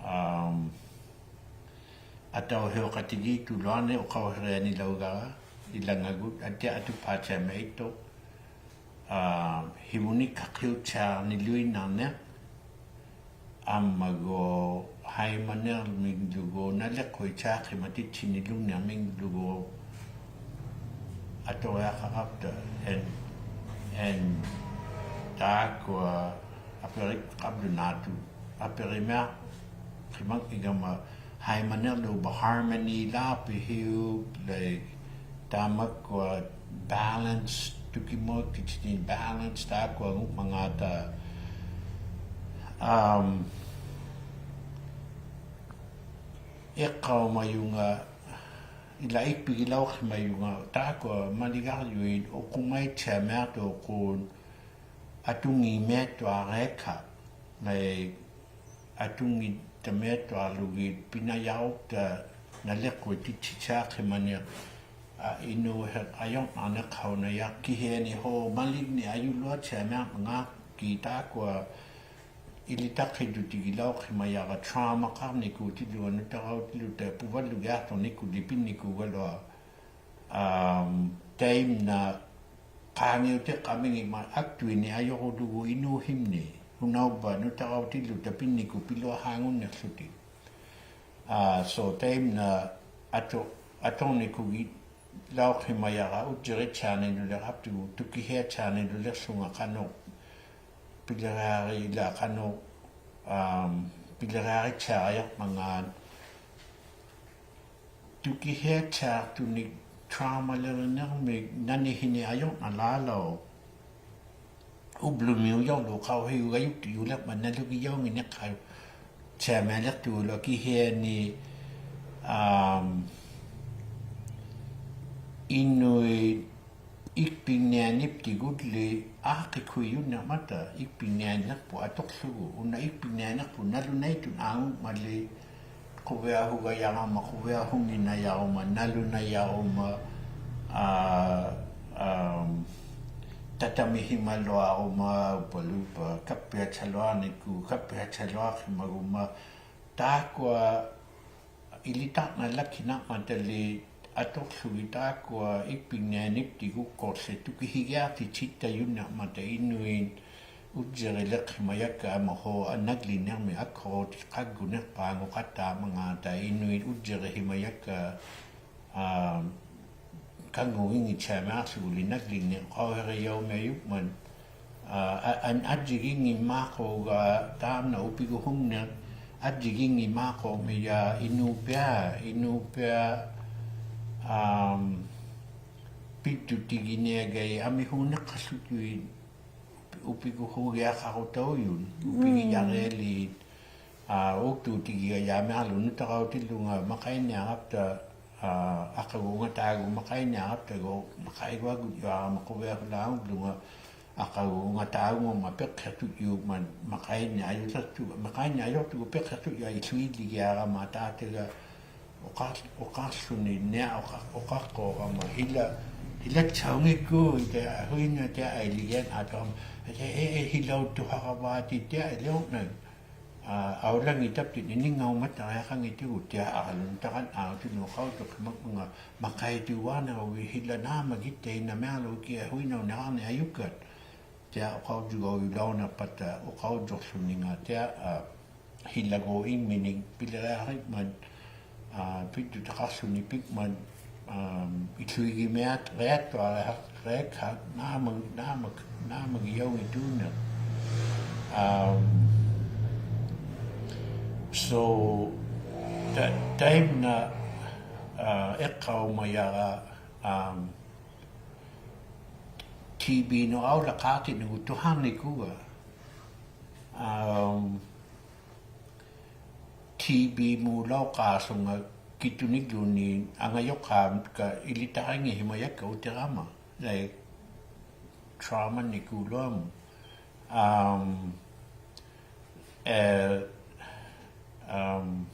ᐋᒻ, ᐊᑕᐅᓯᐅᖃᑎᒌᒃᑐᓗᐊᓂ ᐅᖃᐅᓯᕆᐊᓂᓚᐅᒐᕋ ᐃᓚᖓᒍᑦ ᐊᑎᐊ ᐊᑐᐹᑦᑎᐊᒻᒪᑦ ᐃᑦᑐᖅ. ᐋ, ᓯᕗᓂᒃᓴᖅᓯᐅᑦᑎᐊᕐᓂᓗᐃᓐᓇᕐᓂᖅ. ᐊᒻᒪᒎᖅ ᓴᐃᒪᓂᕐᒥᒡᓗᒎᖅ ᓇᓕᖅᑯᐃᑦᑎᐊᖅᓯᒪᑎᑦᑎᓂᓗᖕᓂᕐᒥᒡᓗᒎᖅ ᐊᑐᕆᐊᖃᕋᑉᑕ ᐊᓐ, ᐊᓐ ᑖᒃᑯᐊ ᐊᐱᕆᖃᑉᓗᓈᑐᑦ ᐊᐱᕆᒻᒪᖅᓯᒪᙱᒐᒪ ᓴᐃᒪᓂᕐᓗ ᐅᕝᕙ harmony-ᓛᕐᐱᓯᐅᒃ, like, ᑖᒪᒃᑯᐊ balance, ᑐᑭᒧᐊᒃᑭᑦᑎᓐᓂ balance ᑖᒃᑯᐊᖑᖕᒪᖔᑕ, ᐋᒻ, ᐃᖅᑲᐅᒪᔪᖓ, ᐃᓛ ᐃᒃᐱᒋᓚᐅᖅᓯᒪᔪᖓ ᑖᒃᑯᐊ ᒪᓕᒐᕐᔪᐃᑦ ᐅᖁᒪᐃᑦᑎᐊᒻᒪᖅᑐᖅ ᐅᖁᓐ ᐊᑐᙱᒻᒪᐃᑦᑐᐊᕆᐊᒃᓴᖅ. ᒪᐃ ᐊᑐᙱᑦᑕᒻᒪᐃᑦᑐᐊᕐᓗᒋᑦ ᐱᓇᔭᐅᖅᑕ ᓇᓕᖅᑯᐃᑦᑎᑦᑎᐊᖅᓯᒪᓂᖅ, ᐋ, ᐃᓅᓯᖅ ᐊᔪᕐᓇᓂᖅᓴᐅᓇᔭᖅ ᑭᓯᐊᓂ ᓲᒻᒪᓕᖕᓂ ᐊᔪᓪᓗᐊᑦᑎᐊᒻᒪᖔᖅᑭᑦ ᑖᒃᑯᐊ ᐃᓕᑕᖅᑭᔾᔪᑎᒋᓚᐅᖅᓯᒪᔭᕋ trauma-ᖃᕐᓂᑰᑎᓪᓗᖓ ᓄᑕᕋᐅᑎᓪᓗᑕ ᐳᕙᓪᓗᒋᐊᖅᑐᕐᓂᑯᓪᓕ ᐱᓐᓂᑯᒐᓗᐊᖅ. ᐋᒻ, ᑕᐃᒪᓐᓇ ᖃᖓᔪᑎᖃᕐᒥᖏᒻᒪᑦ ᐊᒃᑐᐃᓂᒃ ᐊᔪᕈᓗᒍ ᐃᓅᓯᖕᓂ. ᓱᓇᐅᕝᕙ ᓄᑕᕋᐅᑎᓪᓗᑕ ᐱᓐᓂᑯᒃ ᐱᓗᐊᓵᖑᓐᓂᖅᖢᑎᒃ. ᐋ, so ᑕᐃᒪᓐᓇ ᐊᑐ-, ᐊᑐᕐᓂᑯᒋᓚᐅᖅᓯᒪᔭᕋ ᐅᔾᔨᕆᑦᑎᐊᕐᓂᓗᓕᖅ ᐊᑉᑎᒍ ᑐᑭᓯᐊᑦᑎᐊᕐᓂᓗᓕᖅᖢᖓ ᖃᓄᖅ ᐱᓕᕆᐊᕆ ᐃᓛ ᖃᓄᖅ, ᐋᒻ, ᐱᓕᕆᐊᕆᑦᑎᐊᕆᐊᖅᒪᖔᑦ. ᑐᑭᓯᐊᑦᑎᐊᖅᑐᓂᒃ trauma-ᓕᕆᓂᕐᒥᒃ ᓇᓂᓯᓂᒃ ᐊᔪᕐᓇᓛᓚᐅᖅ. ᐅᑉᓗᒥᐅᔪᕐᓗ ᖃᐅᔨᐅᒐᔪᒃᑎᔪᓕᕐᒪᑦ ᓇᓗᒋᔭᐅᙱᓐᓂᖅᓴᐅᑦᑎᐊᒻᒪᓕᖅᑐᓗ ᑭᓯᐊᓂ, ᐋᒻ, ᐃᓄᐃᑦ ᐃᒃᐱᖕᓂᐊᓐᓂᑉᑎᒍᓪᓕ ᐋᖅᑭᒃᓱᐃᔪᓐᓂᕐᒪᑕ, ᐃᒃᐱᖕᓂᐊᓐᓂᖅᐳᖅ ᐊᑐᖅᖢᒍ, ᐅᓇ ᐃᒃᐱᖕᓂᐊᓐᓂᖅᐳᖅ ᓇᓗᓇᐃᑦᑐᑦ ᐋᖑᖕᒪᓕ, ᖁᕕᐊᓱᒐᔭᕋᒪ, ᖁᕕᐊᓱᖏᓐᓇᔭᕈᒪ, ᓇᓗᓇᔭᕈᒪ, ᐋ, ᐋᒻ, ᑕᑕᒥᓯᒪᓗᐊᕈᒪ, ᐅᐸᓗᒃᐸ, ᑲᑉᐱᐊᑦᓴᓗᐊᓂᒃᑯᑦ, ᑲᑉᐱᐊᑦᓴᓗᐊᖅᓯᒪᒍᒪ, ᑖᒃᑯᐊ ᐃᓕᑕᕐᓇᓚᒃᑭᓐᓇᕐᒪᑕᓕ ᐊᑐᖅᖢᒋᑦ ᑖᒃᑯᐊ ᐃᒃᐱᖕᓂᐊᓐᓂᑉᑎᒍᒃᑯᖅᖢᖅ ᑐᑭᓯᒋᐊᖅᑎᑦᑎᑕᔪᓐᓇᕐᒪᑕ ᐃᓄᐃᑦ ᐅᔾᔨᕆᓕᖅᓯᒪᔭᒃᑲ ᐊᒻᒪ ᓱ ᓇᒡᓕᖕᓂᕐᒥᒃ ᐊᒃᓱᕈᑎᒃ ᖃᒡᒍᓂᖅᐹᖑᖃᑦᑕᒻᒪᖔᑕ ᐃᓄᐃᑦ ᐅᔾᔨᕆᓯᒪᔭᒃᑲ, ᐋ, ᑲᙳᖏᑦᑎᐊᒻᒪᖅᖢᒍᓕ ᓇᒡᓕᖕᓂᒃ ᖃᐅᓯᕆᔭᐅᒥᐊᔪᖕᒪᑦ, ᐋ, ᐊ-, ᐊᓐ-, ᐊᔾᔨᒌᙱᒻᒪᖅᑰᒐ ᑖᒻᓇ ᐅᐱᒍᓱᖕᓂᖅ, ᐊᔾᔨᒌᙱᒻᒪᖅᑰᒥᔭ ᐃᓅᐱᐊ, ᐃᓅᐱᐊ, ᐋᒻ, ᐱᔾᔪᑎᒋᓂᐊᒐᐃ ᐊᒥᓲᓂᖅᓴᖅᖢᑎᒍᐃᑦ ᐅᐱ-, ᐅᐱᒍᓱᒋᐊᖃᕈᑕᐅᔪᑦ, ᐅᐱᒋᔭᕆᐊᓖᑦ, ᐋ, ᐆᒃᑑᑎᒋᒐᔭᒥᐊᕐᓗ ᓄᑕᕋᐅᑎᓪᓗᖓ ᒪᖃᐃᓂᐊᕋᑉᑕ, ᐋ, ᐊᖃᒍᖓᑖᒍ ᒪᖃᐃᓂᐊᕋᑉᑕᒎᖅ, ᒪᖃᐃᒍᐊᒍᔾᔪᐊᕋᒪ ᖁᕕᐊᓱᓛᖑᑉᓗᖓ, ᐊᖃᒍᖓᑖᒍᒪ ᐱᖅᓯᖅᑐᔾᔫᒻᒪᑦ ᒪᖃᐃᓂᐊᔪᓕᖅᑐᒍ, ᒪᖃᐃᓂᐊᔪᖅᑐᒍ ᐱᖅᓯᖅᑐᔾᔪᐊ ᐃᓱᐃᓕᒋᐊᕋᒪ ᑖᑕᒐ ᐅᖃᖅ-, ᐅᖃᖅᖢᓂ ᓂᐊ ᐅᖃ-, ᐅᖃᖅᑰᕋᒪ ᓯᓚ, ᓯᓚᑦᓴᐅᙱᒃᑯ, ᐃᑕ, ᓱᐃᓐᓇ ᑎᐊ ᐊᐃᓕᒋᐊᓐ ᐊᑐᕋᒪ, ᐃᑕ, ᐄ, ᐄ, ᓯᓚᐅᑦᑐᖃᕋᕚᑎᑦ ᑎᐊ ᐃᓕᐅᕐᓇᖅ. ᐋ, ᐊᐅᓚᖏᑦ ᑕᑉᑎᑦ ᓂᙵᐅᒪᑕᕆᐊᖃᙱᑎᒍᑦ ᑎᐊ ᐊᕐᓗᓐ ᑕᕋᓐ ᐋ, ᑎᓐ ᐅᖃᐅᔾᔪᖅᓯᒪᖕᒪᖔᑦ, ᒪᖃᐃᑎᐅᕚᓇᕈᕕᑦ ᓯᓚ ᓈᒻᒪᒋᑦᑕᐃᓐᓇᒥᐊᓗᒃ ᑭᐊ ᓱᐃᓐᓇᐅᓂᕋᕐᓂ ᐊᔪᒃᑲᑦ. ᑎᐊ ᐅᖃᐅᔾᔪᒐᐅᔪᓚᐅᕐᓂᖅᐸᑕ ᐅᖃᐅᔾᔪᖅᖢᓂᖓ ᑎᐊ, ᐋ, ᓯᓚᒎᖅ ᐃᖕᒥᓂᒃ ᐱᓕᕆᐊᕆᖕᒪᑦ, ᐋ, ᐱᔾᔪᑕᖃᖅᖢᓂ ᐱᖕᒪᑦ, ᐋ, ᐃᓱᐃᒋᒥᐊᑦ ᕆᐊᑦᑐᐊᕆᐊᖅ-, ᕆᐊᒃᓴᖅ ᓈᒻᒪᒃ-, ᓈᒻᒪᒃ-, ᓈᒻᒪᒋᔭᐅᙱᑦᑑᓂᖅ. ᐋ, so, ᑕ-, ᑕᐃᒪᓐᓇ, ᐋ, ᐃᖅᑲᐅᒪᔭᕋ, ᐋ, T B-ᓄᑦ ᐊᐅᓚᖃᑎᓐᓄᑦ ᑐᓴᕐᓂᑯᒐ. Um, T B-mulauqaarlunga kitunigluni angajuqqaamikka ilitaqanngihimajakka utirama, like, trauma-nikuluamut. Um, eh, um,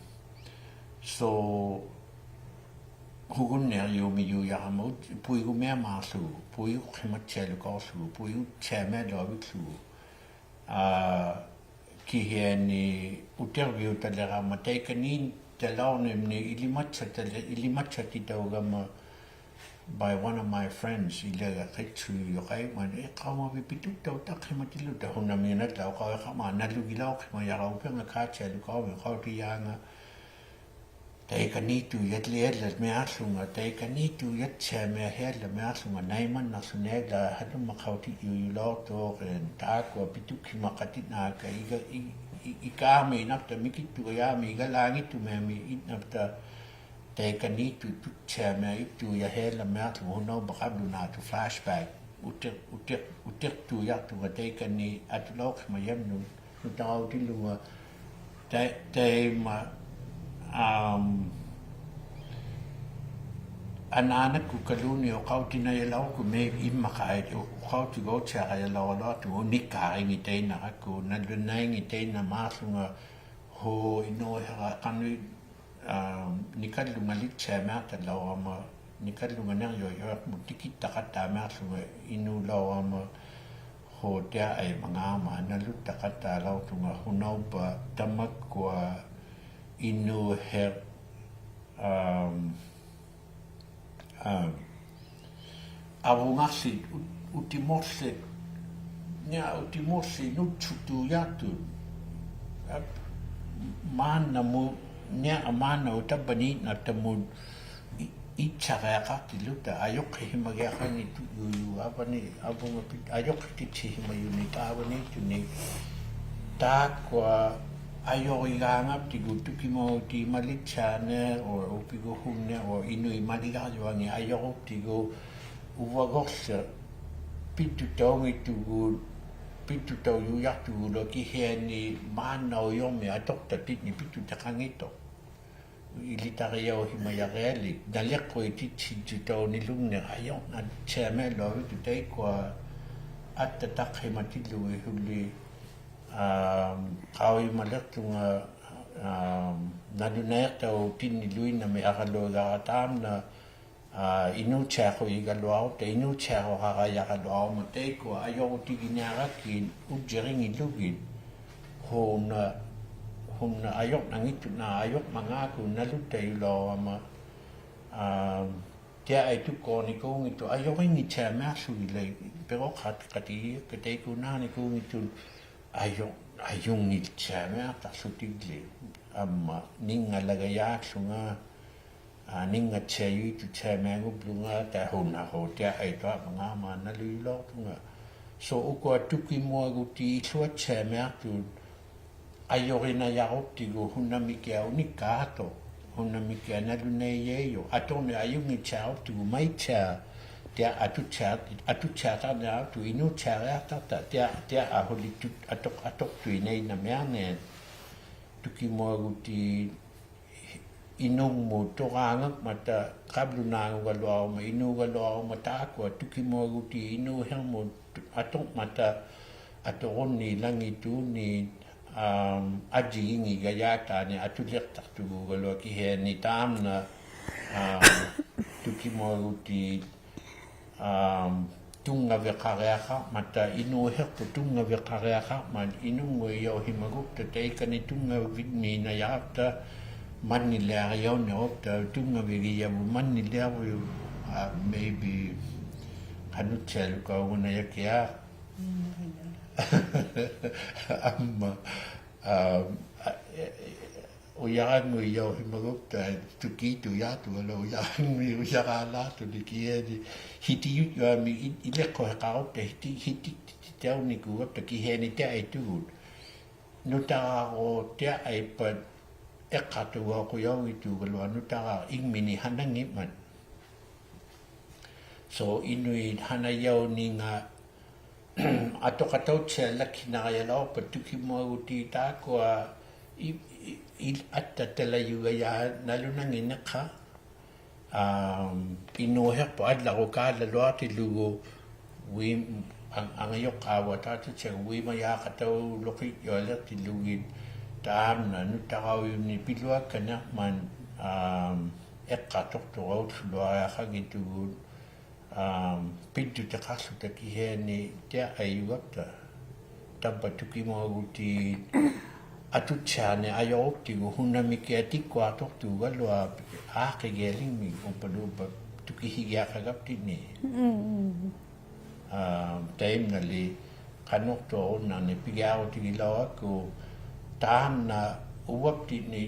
so, hugunniarjumijujarama, puigumiamaarlugu, puiguqhimatsialukauqlugu, puiguttiamialuaviklugu. Aa, kihiani utirviutalirama taikaniitalaurnimni ilimatsatali-, ilimatsatitaugama by one of my friends, ilagaqitsujuqaiman, iqaumavit pituktauttaqhimatiluta hunaminatauqauqama, nalugilauqhimajara upingaqaatialukauvit qautijaanga. Taikaniittuujatlialamiaqłunga, taikaniittuujattiamiahialamiaqłunga, naimannaqłuniaqla halummaqautijujulauqtuq, taakkua pitukhimaqatinaakka, iga, i, i, ikaami inapta mikittugajaami, igalaangittumiami inapta, taikaniittuujattiamiaqtujahialamiaqłunga, hunaupa qablunaatut flashback, utir, utir, utirtuujaqtunga, taikani atulauqhimajamnut, nutarautiluunga, tai-, taima, um, anaanakkukaluunniit uqautinajalauqtuq, maybe immaqaat, u-, uqautigautiaqajalauraluaqtuq, unikkaaringitainnarakku, nalunaingitainnamaaqłunga, huu, inuuhiqaqanui, um, nikallunga littiamiaqtalaurama, nikallunga nirjujuiqmut tikittaqattaamiaqłunga inuulaurama, huu, tiaaimangaama, naluttaqattalauqtunga, hunaupa tamakkua inuuhiq, um, um, avungaqłit, ut-, utimuqłit, nia utimuqłit nutsuttuujaqtut. Ap-, maannamut, nia maannamut tavvaniinnaqtamut i-, itsariaqaqtiluta, ajuqhihimagiaqanngittujujut, avani, avungapit, ajuqhititihimajunit, avaniittuni, taakkua ajurigaangaptigu tukimuagutit malitsianiq, or upiguhunniq, or inuit maligarjuangit ajuruktigu, uvaguqłiq, pittutaunngittugut, pittutaujujaqtuguluk kihiani maannaujurmi atuqtatitni pittutiqanngittuq. Ilitarijauhimajarialik, naliqquititititaunilungniq ajurnattiamialuavittuq taikkua attataqhimatillugu ihuli, um, qaujimaliqtunga, um, nalunaiqtautinniluinnami araluugara taamna, aa, inuutiaqujigaluarutta, inuutiaquqarajaraluaruma, taikkua ajurutiginiarakkit ujjiringillugit, hunna, hunna ajurnanngittuq, naa ajurmangaakku naluttajulaurama, aa, tiaaitukkuunikuunngittuq, ajurinngittiamiaqługili, piruqatiqatigiakka taikkuunaanikuunngittuq, aju-, ajunngittiamiaqtaqłutigli, amma, ninngalagajaaqłunga, aa, ninngattiajuituttiamiangublunga, tahunahuutiaituamangaama nalujulauqtunga. So, ukua tukimuagutit illuattiamiaqtut, ajurinajaruktigu hunnamikiaq unikkaaqtuq, hunnamikiaq nalunaijaijuq, aturniq ajunngittiaruktigu maittiaq, tia atuttia-, atuttiaqarniaruktuq inuuttiariaqtaqta, tia, tia ahulittut, atuq, atuqtuinainnamiarniat, tukimuagutit inungmut turaangakmata, qablunaangugaluaruma, inuugaluaruma, taakkua tukimuagutit inuuhirmut aturmata, aturunniilangittuunniit, um, ajjiginngigajaataani atuliqtaqtugugaluaq kihiani taamna, um, tukimuagutit um, tunngaviqariaqarmata, inuuhiqput tunngaviqariaqarmat, inunnguijauhimagupta, taikani tunngavimmiinajarapta, manniliarijaunirupta, tunngavigijavut manniliarujuq, uh, maybe, qanuttialukaugunajakiaq. Amma, um, a, e, e, ujarannguijauhimagupta, tukiittujaaqtuq, ala ujarannguit, ujaraalaaqtuni kihiani, hitijutjuami, i-, iliqquhiqarupta, hiti-, hitititaunikuugapta kihiani tiaitugut. Nutararuutiaippat, iqqaqtugauqujaunngittugulua, nutara ingmini hananngimmat. So, inuit hanajauninga, ᐊᑐᖃᑕᐅᑦᓯᐊᓚᒃᓯᓐᓇᕋᔭᓚᐅᖅᐸᑦ ᑐᑭᒧᐊᒍᑎ ᑖᒃᑯᐊ ᐃ-, ᐃ-, ᐃ-, ᐊᑦᑕᑕᓚᔪᒐᔭ ᓇᓗᓇᙱᓐᓂᖅᑲ. ᐋᒻ, ᐃᓅᓯᖅᐳᖅ ᐊᒡᓚᕈᒃ ᑳᓚᓗᐊᖅᑎᓪᓗᒍ ᐅᐃ-, ᐊᖕ-, ᐊᖓᔪᖅᑳᕗᑦ ᑖᑎᑦᓯᐊᒍ ᐅᐃᒪᔮᖃᑕᐅᓗᑭᔾᔪᐊᓕᖅᑎᓪᓗᒋᑦ ᑖᒻᓇ ᓄᑕᕋᐅᔪᓂᒃ ᐱᓗᐊᒃᑲᓐᓂᕐᒪᑦ, ᐋᒻ, ᐃᖅᑲᖅᑐᖅᑐᕋ ᐅᓪᓗᐊᕆᐊᖃᙱᑦᑐᒍᑦ, ᐋᒻ, ᐱᔾᔪᑎᖃᖅᖢᑕ ᑭᓯᐊᓂ ᑎᐊ ᐊᔪᒐᑉᑕ. ᑕᕝᕙ ᑐᑭᒧᐊᒍᑎ ᐊᑐᑦᓯᐊᓂᒃ ᐊᔪᕈᑉᑎᒍ ᓱᓇᒥᑭᐊᖅ ᑎᒃᑯᐊᖅᑐᖅᑑᒐᓗᐊᖅ ᐋᖅᑭᒋᐊᓕᖕᒥᒃ ᐅᐸᓗᒃᐸᑦ ᑐᑭᓯᒋᐊᖃᒐᑉᑎᓐᓂ. ᒻᒻ. ᐋ, ᑕᐃᒻᓇᓕ ᖃᓄᖅᑐᐊᕈᓐᓇᓂ ᐱᒋᐊᕈᑎᒋᓚᐅᕋᒃᑯ ᑖᒻᓇ ᐅᕙᑉᑎᓐᓂ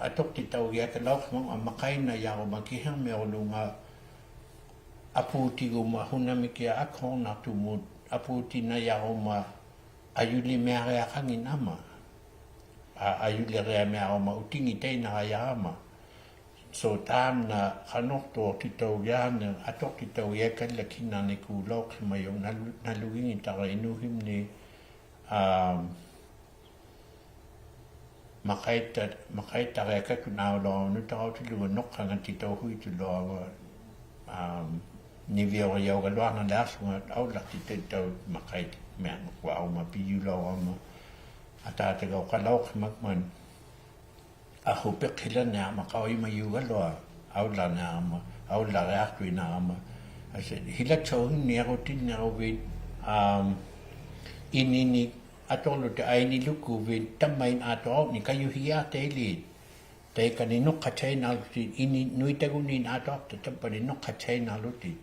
ᐊᑐᖅᑎᑕᐅᒋᐊᖃᓚᐅᖅᓯᒪᖕᒪᑦ ᒪᖃᐃᓐᓇᔭᕈᒪ ᑭᓯᒥᐅᓗᖓ ᐊᐳᑎᒍᒪ ᓱᓇᒥᑭᐊᖅ ᐊᒃᓱᕐᓇᖅᑐᒧᑦ ᐊᐳᑎᓇᔭᕈᒪ ᐊᔪᓕᒥᐊᕆᐊᖃᙱᓐᓇᒪ. ᐋ, ᐊᔪᓕᕆᐊᒥᐊᕈᒪ ᐅᑎᖏᑕᐃᓐᓇᕋᔭᕋᒪ. So ᑖᒻᓇ ᖃᓄᖅᑑᖅᑎᑕᐅᒋᐊᕐᓂᖅ, ᐊᑐᖅᑎᑕᐅᒋᐊᖃᓪᓚᒃᓯᓐᓇᕐᓂᒃ ᑰᓚᐅᖅᓯᒪᔪᖅ ᓇᓗ-, ᓇᓗᒋᙱᑕᕋ ᐃᓅᓯᒻᓂᒃ, ᐋ, ᒪᖃᐃᑦᑕ-, ᒪᖃᐃᑦᑕᕆᐊᖃᒃᑯᓐ ᐊᐅᓚᐅᕈᓐ ᓄᑕᕋᐅᑎᓪᓗᒍ ᓄᖅᑲᖓᑎᑕᐅᓱᐃᑦᑐᓗᐊᕋ, ᐋ, ᓂᕕᐅᕆᔭᐅᒐᓗᐊᕐᓇᓕᐊᖅᖢᖓ ᐊᐅᓪᓚᖅᑎᑕᐅᑦᑕᐅᖅ ᒪᖃᐃᑦ-, ᒥᐊᖅᑯᐊᕈᒪ ᐱᔪᓚᐅᕋᒪ. ᐊᑖᑕᒐᐅᖃᓚᐅᖅᓯᒪᖕᒪᑦ. ᐊᓱ ᐱᖅᓯᓚᓂᐊᕐᒪ ᖃᐅᔨᒪᔪᒐᓗᐊᖅ, ᐊᐅᓪᓚᓂᐊᕐᒪ, ᐊᐅᓪᓚᕆᐊᖅᑐᐃᓐᓇᕋᒪ. ᐊᓯ, ᓯᓚᑦᓱᖕᓂᐊᕈᑎᓐᓂᕈᕕᑦ, ᐋᒻ, ᐃᓂᓂᒃ ᐊᑐᕐᓗᑎᒃ ᐊᐃᓂᓗᒃᑯᕕᑦ, ᑕᒪᐃᓐ ᐊᑐᕐᓂᒃ ᑲᔪᓯᒋᐊᖅᑕᐃᓕᑦ. ᑕᐃᑲᓂ ᓄᖅᑲᑦᓴᐃᓐᓇᕐᓗᑎᑦ, ᐃᓂ ᓄᐃᑕᒍᓐᓃᑦ ᐊᑐᕐᖅᑕ ᑕᑉᐸᓂ ᓄᖅᑲᑦᓴᐃᓐᓇᕐᓗᑎᑦ.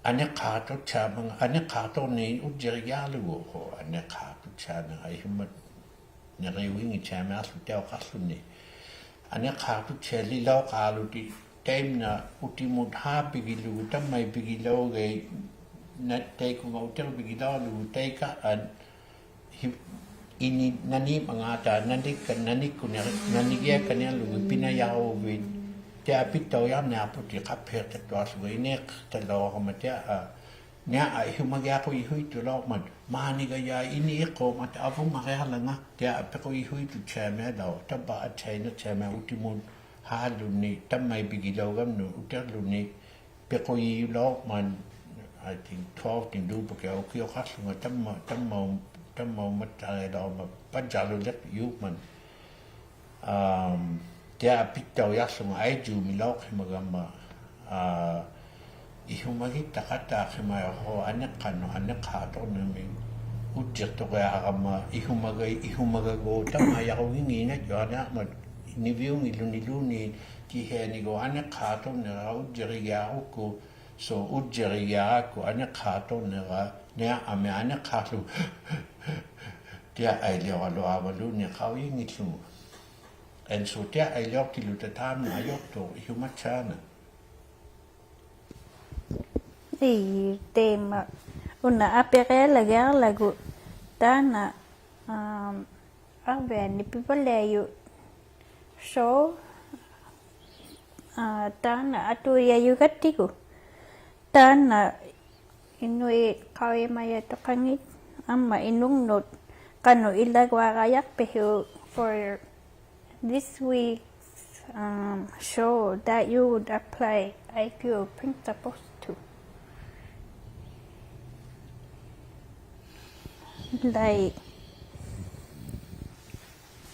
ᐊᓂᖅᑳᖅᑐᑦᓴᒪᖔ-, ᐊᓂᖅᑳᖅᑐᕐᓂᒃ ᐅᔾᔨᕆᒋᐊᕐᓗᒍ, ᕼᐆ, ᐊᓂᖅᑳᖅᑐᑦᓴᕐᓂᕋ ᐃᓱᒪ ᓂᕆᐅᙱᑦᓯᐊᒥᐊᖅᖢᑎᒃ ᑕᐅᖃᖅᖢᓂ. ᐊᓂᖅᑳᖅᑐᑦᓴᓕᓚᐅᖅᑳᕐᓗᑎᒃ ᑕᐃᒻᓇ ᐅᑎᒧᑦ ᓵᐱᒋᓗᒍ, ᑕᒪᐃᐱᒋᓚᐅᒐᐃ, ᓇ-, ᑕᐃᑯᖓ ᐅᑎᕐᕕᒋᓚᐅᕐᓗᒍ, ᑕᐃᑲ ᐊᓐ ᓯ-, ᐃᓂ ᓇᓃᒻᒪᖔᑕ ᓇᓂᒃᑲ-, ᓇᓂᒃᑯᓂ-, ᓇᓂᒋᐊᒃᑲᓂᐊᕐᓗᒋᑦ ᐱᓇᔭᕈᕕᑦ, ᑎᐊ ᐊᐱᑦᑕᐅᔭᕐᓂᐊᖅᐳᑎᑦ ᖃᑉᓯᐊᖅᑕᑐᐊᕐᓗᒍ ᐃᓂᖅᑕᓚᐅᕋᒪ ᑎᐊ ᐊ, ᓂᐊ ᐊ ᐃᓱᒪᒋᐊᖁᔨᓱᐃᑦᑐᓚᐅᕐᒪᑦ, ᒫᓂᒐᔭ ᐃᓂ ᐃᖅᑯᕐᒪᑕ ᐊᕗᖓᕆᐊᕐᓚᖓ, ᑎᐊ ᐊᐱᖁᔨᓱᐃᑦᑐᑦᓴᒥᐊᓚᐅᕐ, ᑕᕝᕙ ᐊᑦᓴᐃᓇᑦᓴᒥᐊᖅ ᐅᑎᒧᑦ ᓵᓗᓐᓂ, ᑕᒪᐃᐱᒋᓚᐅᒐᓐᓄᑦ, ᐅᑎᕐᓗᓂ, ᐱᖁᔨᔪᓚᐅᕐᒪᑦ, I think twelve-ᑎᒃ ᓘᑉᐸᑭᐊᖅ ᐅᑭᐅᖃᖅᖢᖓ ᑕᒪ-, ᑕᒪᐅ-, ᑕᒪᐅᒪᑦᑕᕆᐊᓚᐅᕐᒪᑦ ᐸᔾᔭᕐᓗᓕᕐᔪᖕᒪᑦ. ᐋᒻ, ᑎᐊ ᐊᐱᑦᑕᐅᔭᖅᖢᖓ ᐊᐃᔾᔫᒥᓚᐅᖅᓯᒪᒐᒪ, ᐋ, ᐃᓱᒪᒋᑦᑕᖃᑦᑕᖅᓯᒪᔪᖅ ᕼᐆ ᐊᓂᖅᑲᓄᑦ, ᐊᓂᖅᑳᖅᑐᕐᓂᒥᒃ ᐅᔾᔨᖅᑐᕆᐊᕋᒪ, ᐃᓱᒪᒐᐃ-, ᐃᓱᒪᒐᒎᖅ ᑕᒪᔭᕈᙱᓐᓇᕐᔪᐊᕐᓂᐊᕐᒪᑦ ᓂᕕᐅᙱᓪᓗᓂᓘᓐᓃᑦ ᑭᓯᐊᓂᒎᖅ ᐊᓂᖅᑳᖅᑐᕐᓂᕋ ᐅᔾᔨᕆᒋᐊᕈᒃᑯ, so ᐅᔾᔨᕆᒋᐊᕋᒃᑯ ᐊᓂᖅᑳᖅᑐᕐᓂᕋ, ᓂᐊ ᐊᒥᐊ ᐊᓂᖅᑳᖅᖢᒍ, ᑎᐊ ᐊᐃᓕᐅᕋᓗᐊᕙᓘᓐᓃᑦ ᖃᐅᔨᙱᖦᖢᖓ. And so ᑎᐊ ᐊᐃᓕᐅᖅᑎᓪᓗᑕ ᑖᒻᓇ ᐊᔪᖅᑐᖅ ᐃᓱᒪᑦᓵᓇᖅ. ᐄ, ᑕᐃᒪ. ᐅᓇ ᐊᐱᕆᐊᓚᒋᐊᕐᓚᒍ ᑖᓐᓇ, ᐋᒻ, ᐊᕐᕕᐊᓂ ᐱᕙᓪᓕᐊᔪᑦ show, ᐋ, ᑖᓐᓇ ᐊᑐᕆᐊᔪᒐᑦᑎᒍ. ᑖᓐᓇ ᐃᓄᐃᑦ ᖃᐅᔨᒪᔭᑐᖃᖏᑦ ᐊᒻᒪ ᐃᓄᖕᓄᑦ ᖃᓄᖅ ᐃᓚᒍᐊᕋᔭᖅᐱᓲᖅ for this week's, um, show that you would apply I Q principles to. Like,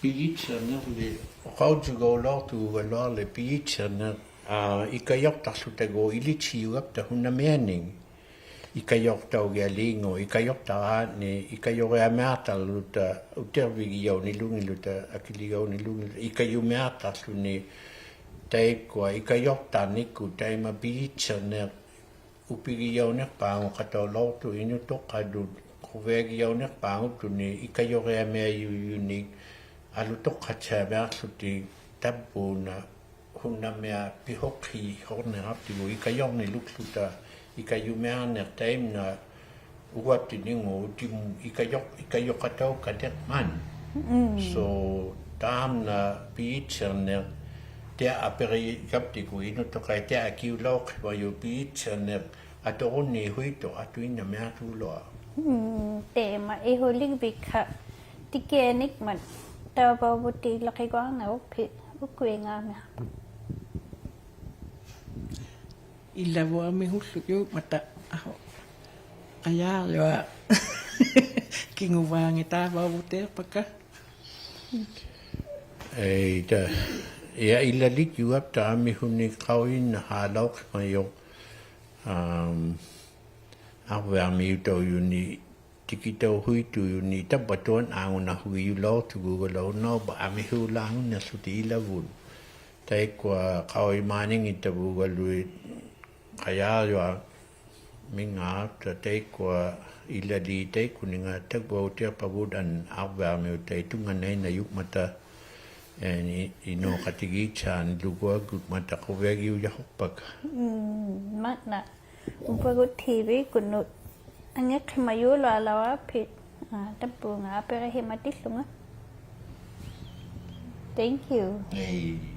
ᐱᔨᑦᓯᕐᓂᕐᓕ, ᖃᐅᔨᒍᓚᐅᖅᑐᒐᓗᐊᕐᓕ ᐱᔨᑦᓯᕐᓂᕐ, ᐋ, ᐃᑲᔪᖅᑕᖅᖢᑕᒎᖅ ᐃᓕᑦᓯᔪᒐᑉᑕ ᓱᓇᒥᐊᓂᒃ. ᐃᑲᔪᖅᑕᐅᒋᐊᓖᖑ, ᐃᑲᔪᖅᑕᕌᓂ, ᐃᑲᔪᕆᐊᒥᐊᖅᑕᕐᓗᑕ, ᐅᑎᕐᕕᒋᔭᐅᓂᓗᖏᓪᓗᑕ, ᐊᑭᓕᔭᐅᓂᓗᖏᓪᓗᑕ, ᐃᑲᔪᒥᐊᖅᑕᕐᓗᓂ, ᑕᐃᒃᑯᐊ, ᐃᑲᔪᖅᑕᕐᓂᒃᑯᑦ, ᑕᐃᒪ ᐱᔨᑦᓯᕐᓂᕐ, ᐅᐱᒋᔭᐅᓂᖅᐹᖑᖃᑕᐅᓚᐅᖅᑐᖅ ᐃᓄᑐᖃᓗᒃ, ᖁᕕᐊᒋᔭᐅᓂᖅᐹᖑᖅᑐᓂ, ᐃᑲᔪᕆᐊᒥᐊᔪᔪᓂᒃ, ᐊᓗ ᑐᖅᑲᑦᓴᒥᐊᖅᖢᑎᒃ, ᑕᕝᕘᓇ, ᓱᓇᒥᐊ ᐱᓱᖅᑮᓱᕐᓂᕋᑉᑎᒍ, ᐃᑲᔪᕐᓂᓗᒃᖢᑕ, ᐃᑲᔪᒥᐊᕐᓂᖅ ᑕᐃᒻᓇ, ᐅᕙᑉᑎᓐᓂᒎᖅ ᑎᒧ, ᐃᑲᔪᖅ, ᐃᑲᔪᖃᑕᐅᒃᑲᓐᓂᕐᒪᑦ. Mm. So, ᑖᒻᓇ ᐱᔨᑦᓯᕐᓂᖅ, ᑎᐊ ᐊᐱᕆᒐᑉᑎᒍ, ᐃᓄᑐᖃᐃ ᑎᐊ ᐊᑭᐅᓚᐅᖅᓯᒪᔪᖅ ᐱᔨᑦᓯᕐᓂᖅ, ᐊᑐᕈᓐᓃᑦ ᓱᐃᑦᑐᖅ ᐊᑐᐃᓐᓇᒥᐊᖅᑑᓗᐊᖅ. ᒻᒻ, ᑕᐃᒪ ᐃᓱᓕᒡᕕᒃᓴᖅ ᑎᑭᐊᓂᖕᒪᑦ ᑕᕝᕙᐅᕗᑏᓚᕿᒍᐊᕐᓇᖅ ᐅᑉᐱ ᐅᒃᑯᐃᖔᒥᐊᖅ. ᐃᓚᕗᑦ ᐊᒥᓱᓪᓗᒃ ᔫᒻᒪᑕ ᐊᓱ. ᐊᔮᕐᔪᐊᖅ. ᑭᖑᕚᖏᑦ ᑕᕝᕙᐅᕗᑏᖅᐸᒃᑲ. ᐄ, ᑕ, ᐃᐊ ᐃᓚᓕᒡᔪᐊᑉᑕ ᐊᒥᓱᓂᒃ ᖃᐅᔨᓐᓇᓵᓚᐅᖅᓯᒪᔪᖅ, ᐊᒻ, ᐊᕐᕕᐊᕐᒥᐅᑕᐅᔪᓂᒃ, ᑎᑭᑕᐅᓱᐃᑦᑐᔪᓂᒃ, ᑕᕝᕙᑐᐊᓐ ᐊᖑᓇᓱᒋᔪᓚᐅᖅᑐᒍᒐᓗᐊᕐᓇᐅᕝᕙ ᐊᒥᓲᓛᖑᓂᖅᖢᑎᒃ ᐃᓚᕗᑦ. ᑕᐃᒃᑯᐊ ᖃᐅᔨᒪᓂᖏᑦᑕᕗᒐᓗᐃᑦ ᖃᔮᔪᐊᕐᒥᖔᑦᑕ ᑕᐃᒃᑯᐊ ᐃᓚᓖᑦ ᑕᐃᒃᑯᓂᖓ ᑕᒡᕙᐅᑎᐊᖅᐸᕗᑦ ᐊᓐ ᐊᕐᕕᐊᕐᒥᐅᑕᐃᑦ ᑐᙵᓇᐃᓐᓇᔪᖕᒪᑕ, ᐄ, ᐃᓅᖃᑎᒌᑦᓵᓐᓂᓗᒍᐊᒍᖕᒪᑕ ᖁᕕᐊᒋᐅᔭᖅᐸᒃᑲ. ᒻᒻ, ᒪᑦᓇ. ᐅᕝᕙᒍᑦ ᑎ ᕕ-ᒃᑯᓐᓄᑦ ᐊᖏᖅᓯᒪᔫᓗᐊᓚᐅᖅᐱᑦ, ᐋ, ᑕᑉᐳᖓ ᐊᐱᕆᓯᒪᑎᓪᓗᖓ. Thank you. ᐄ.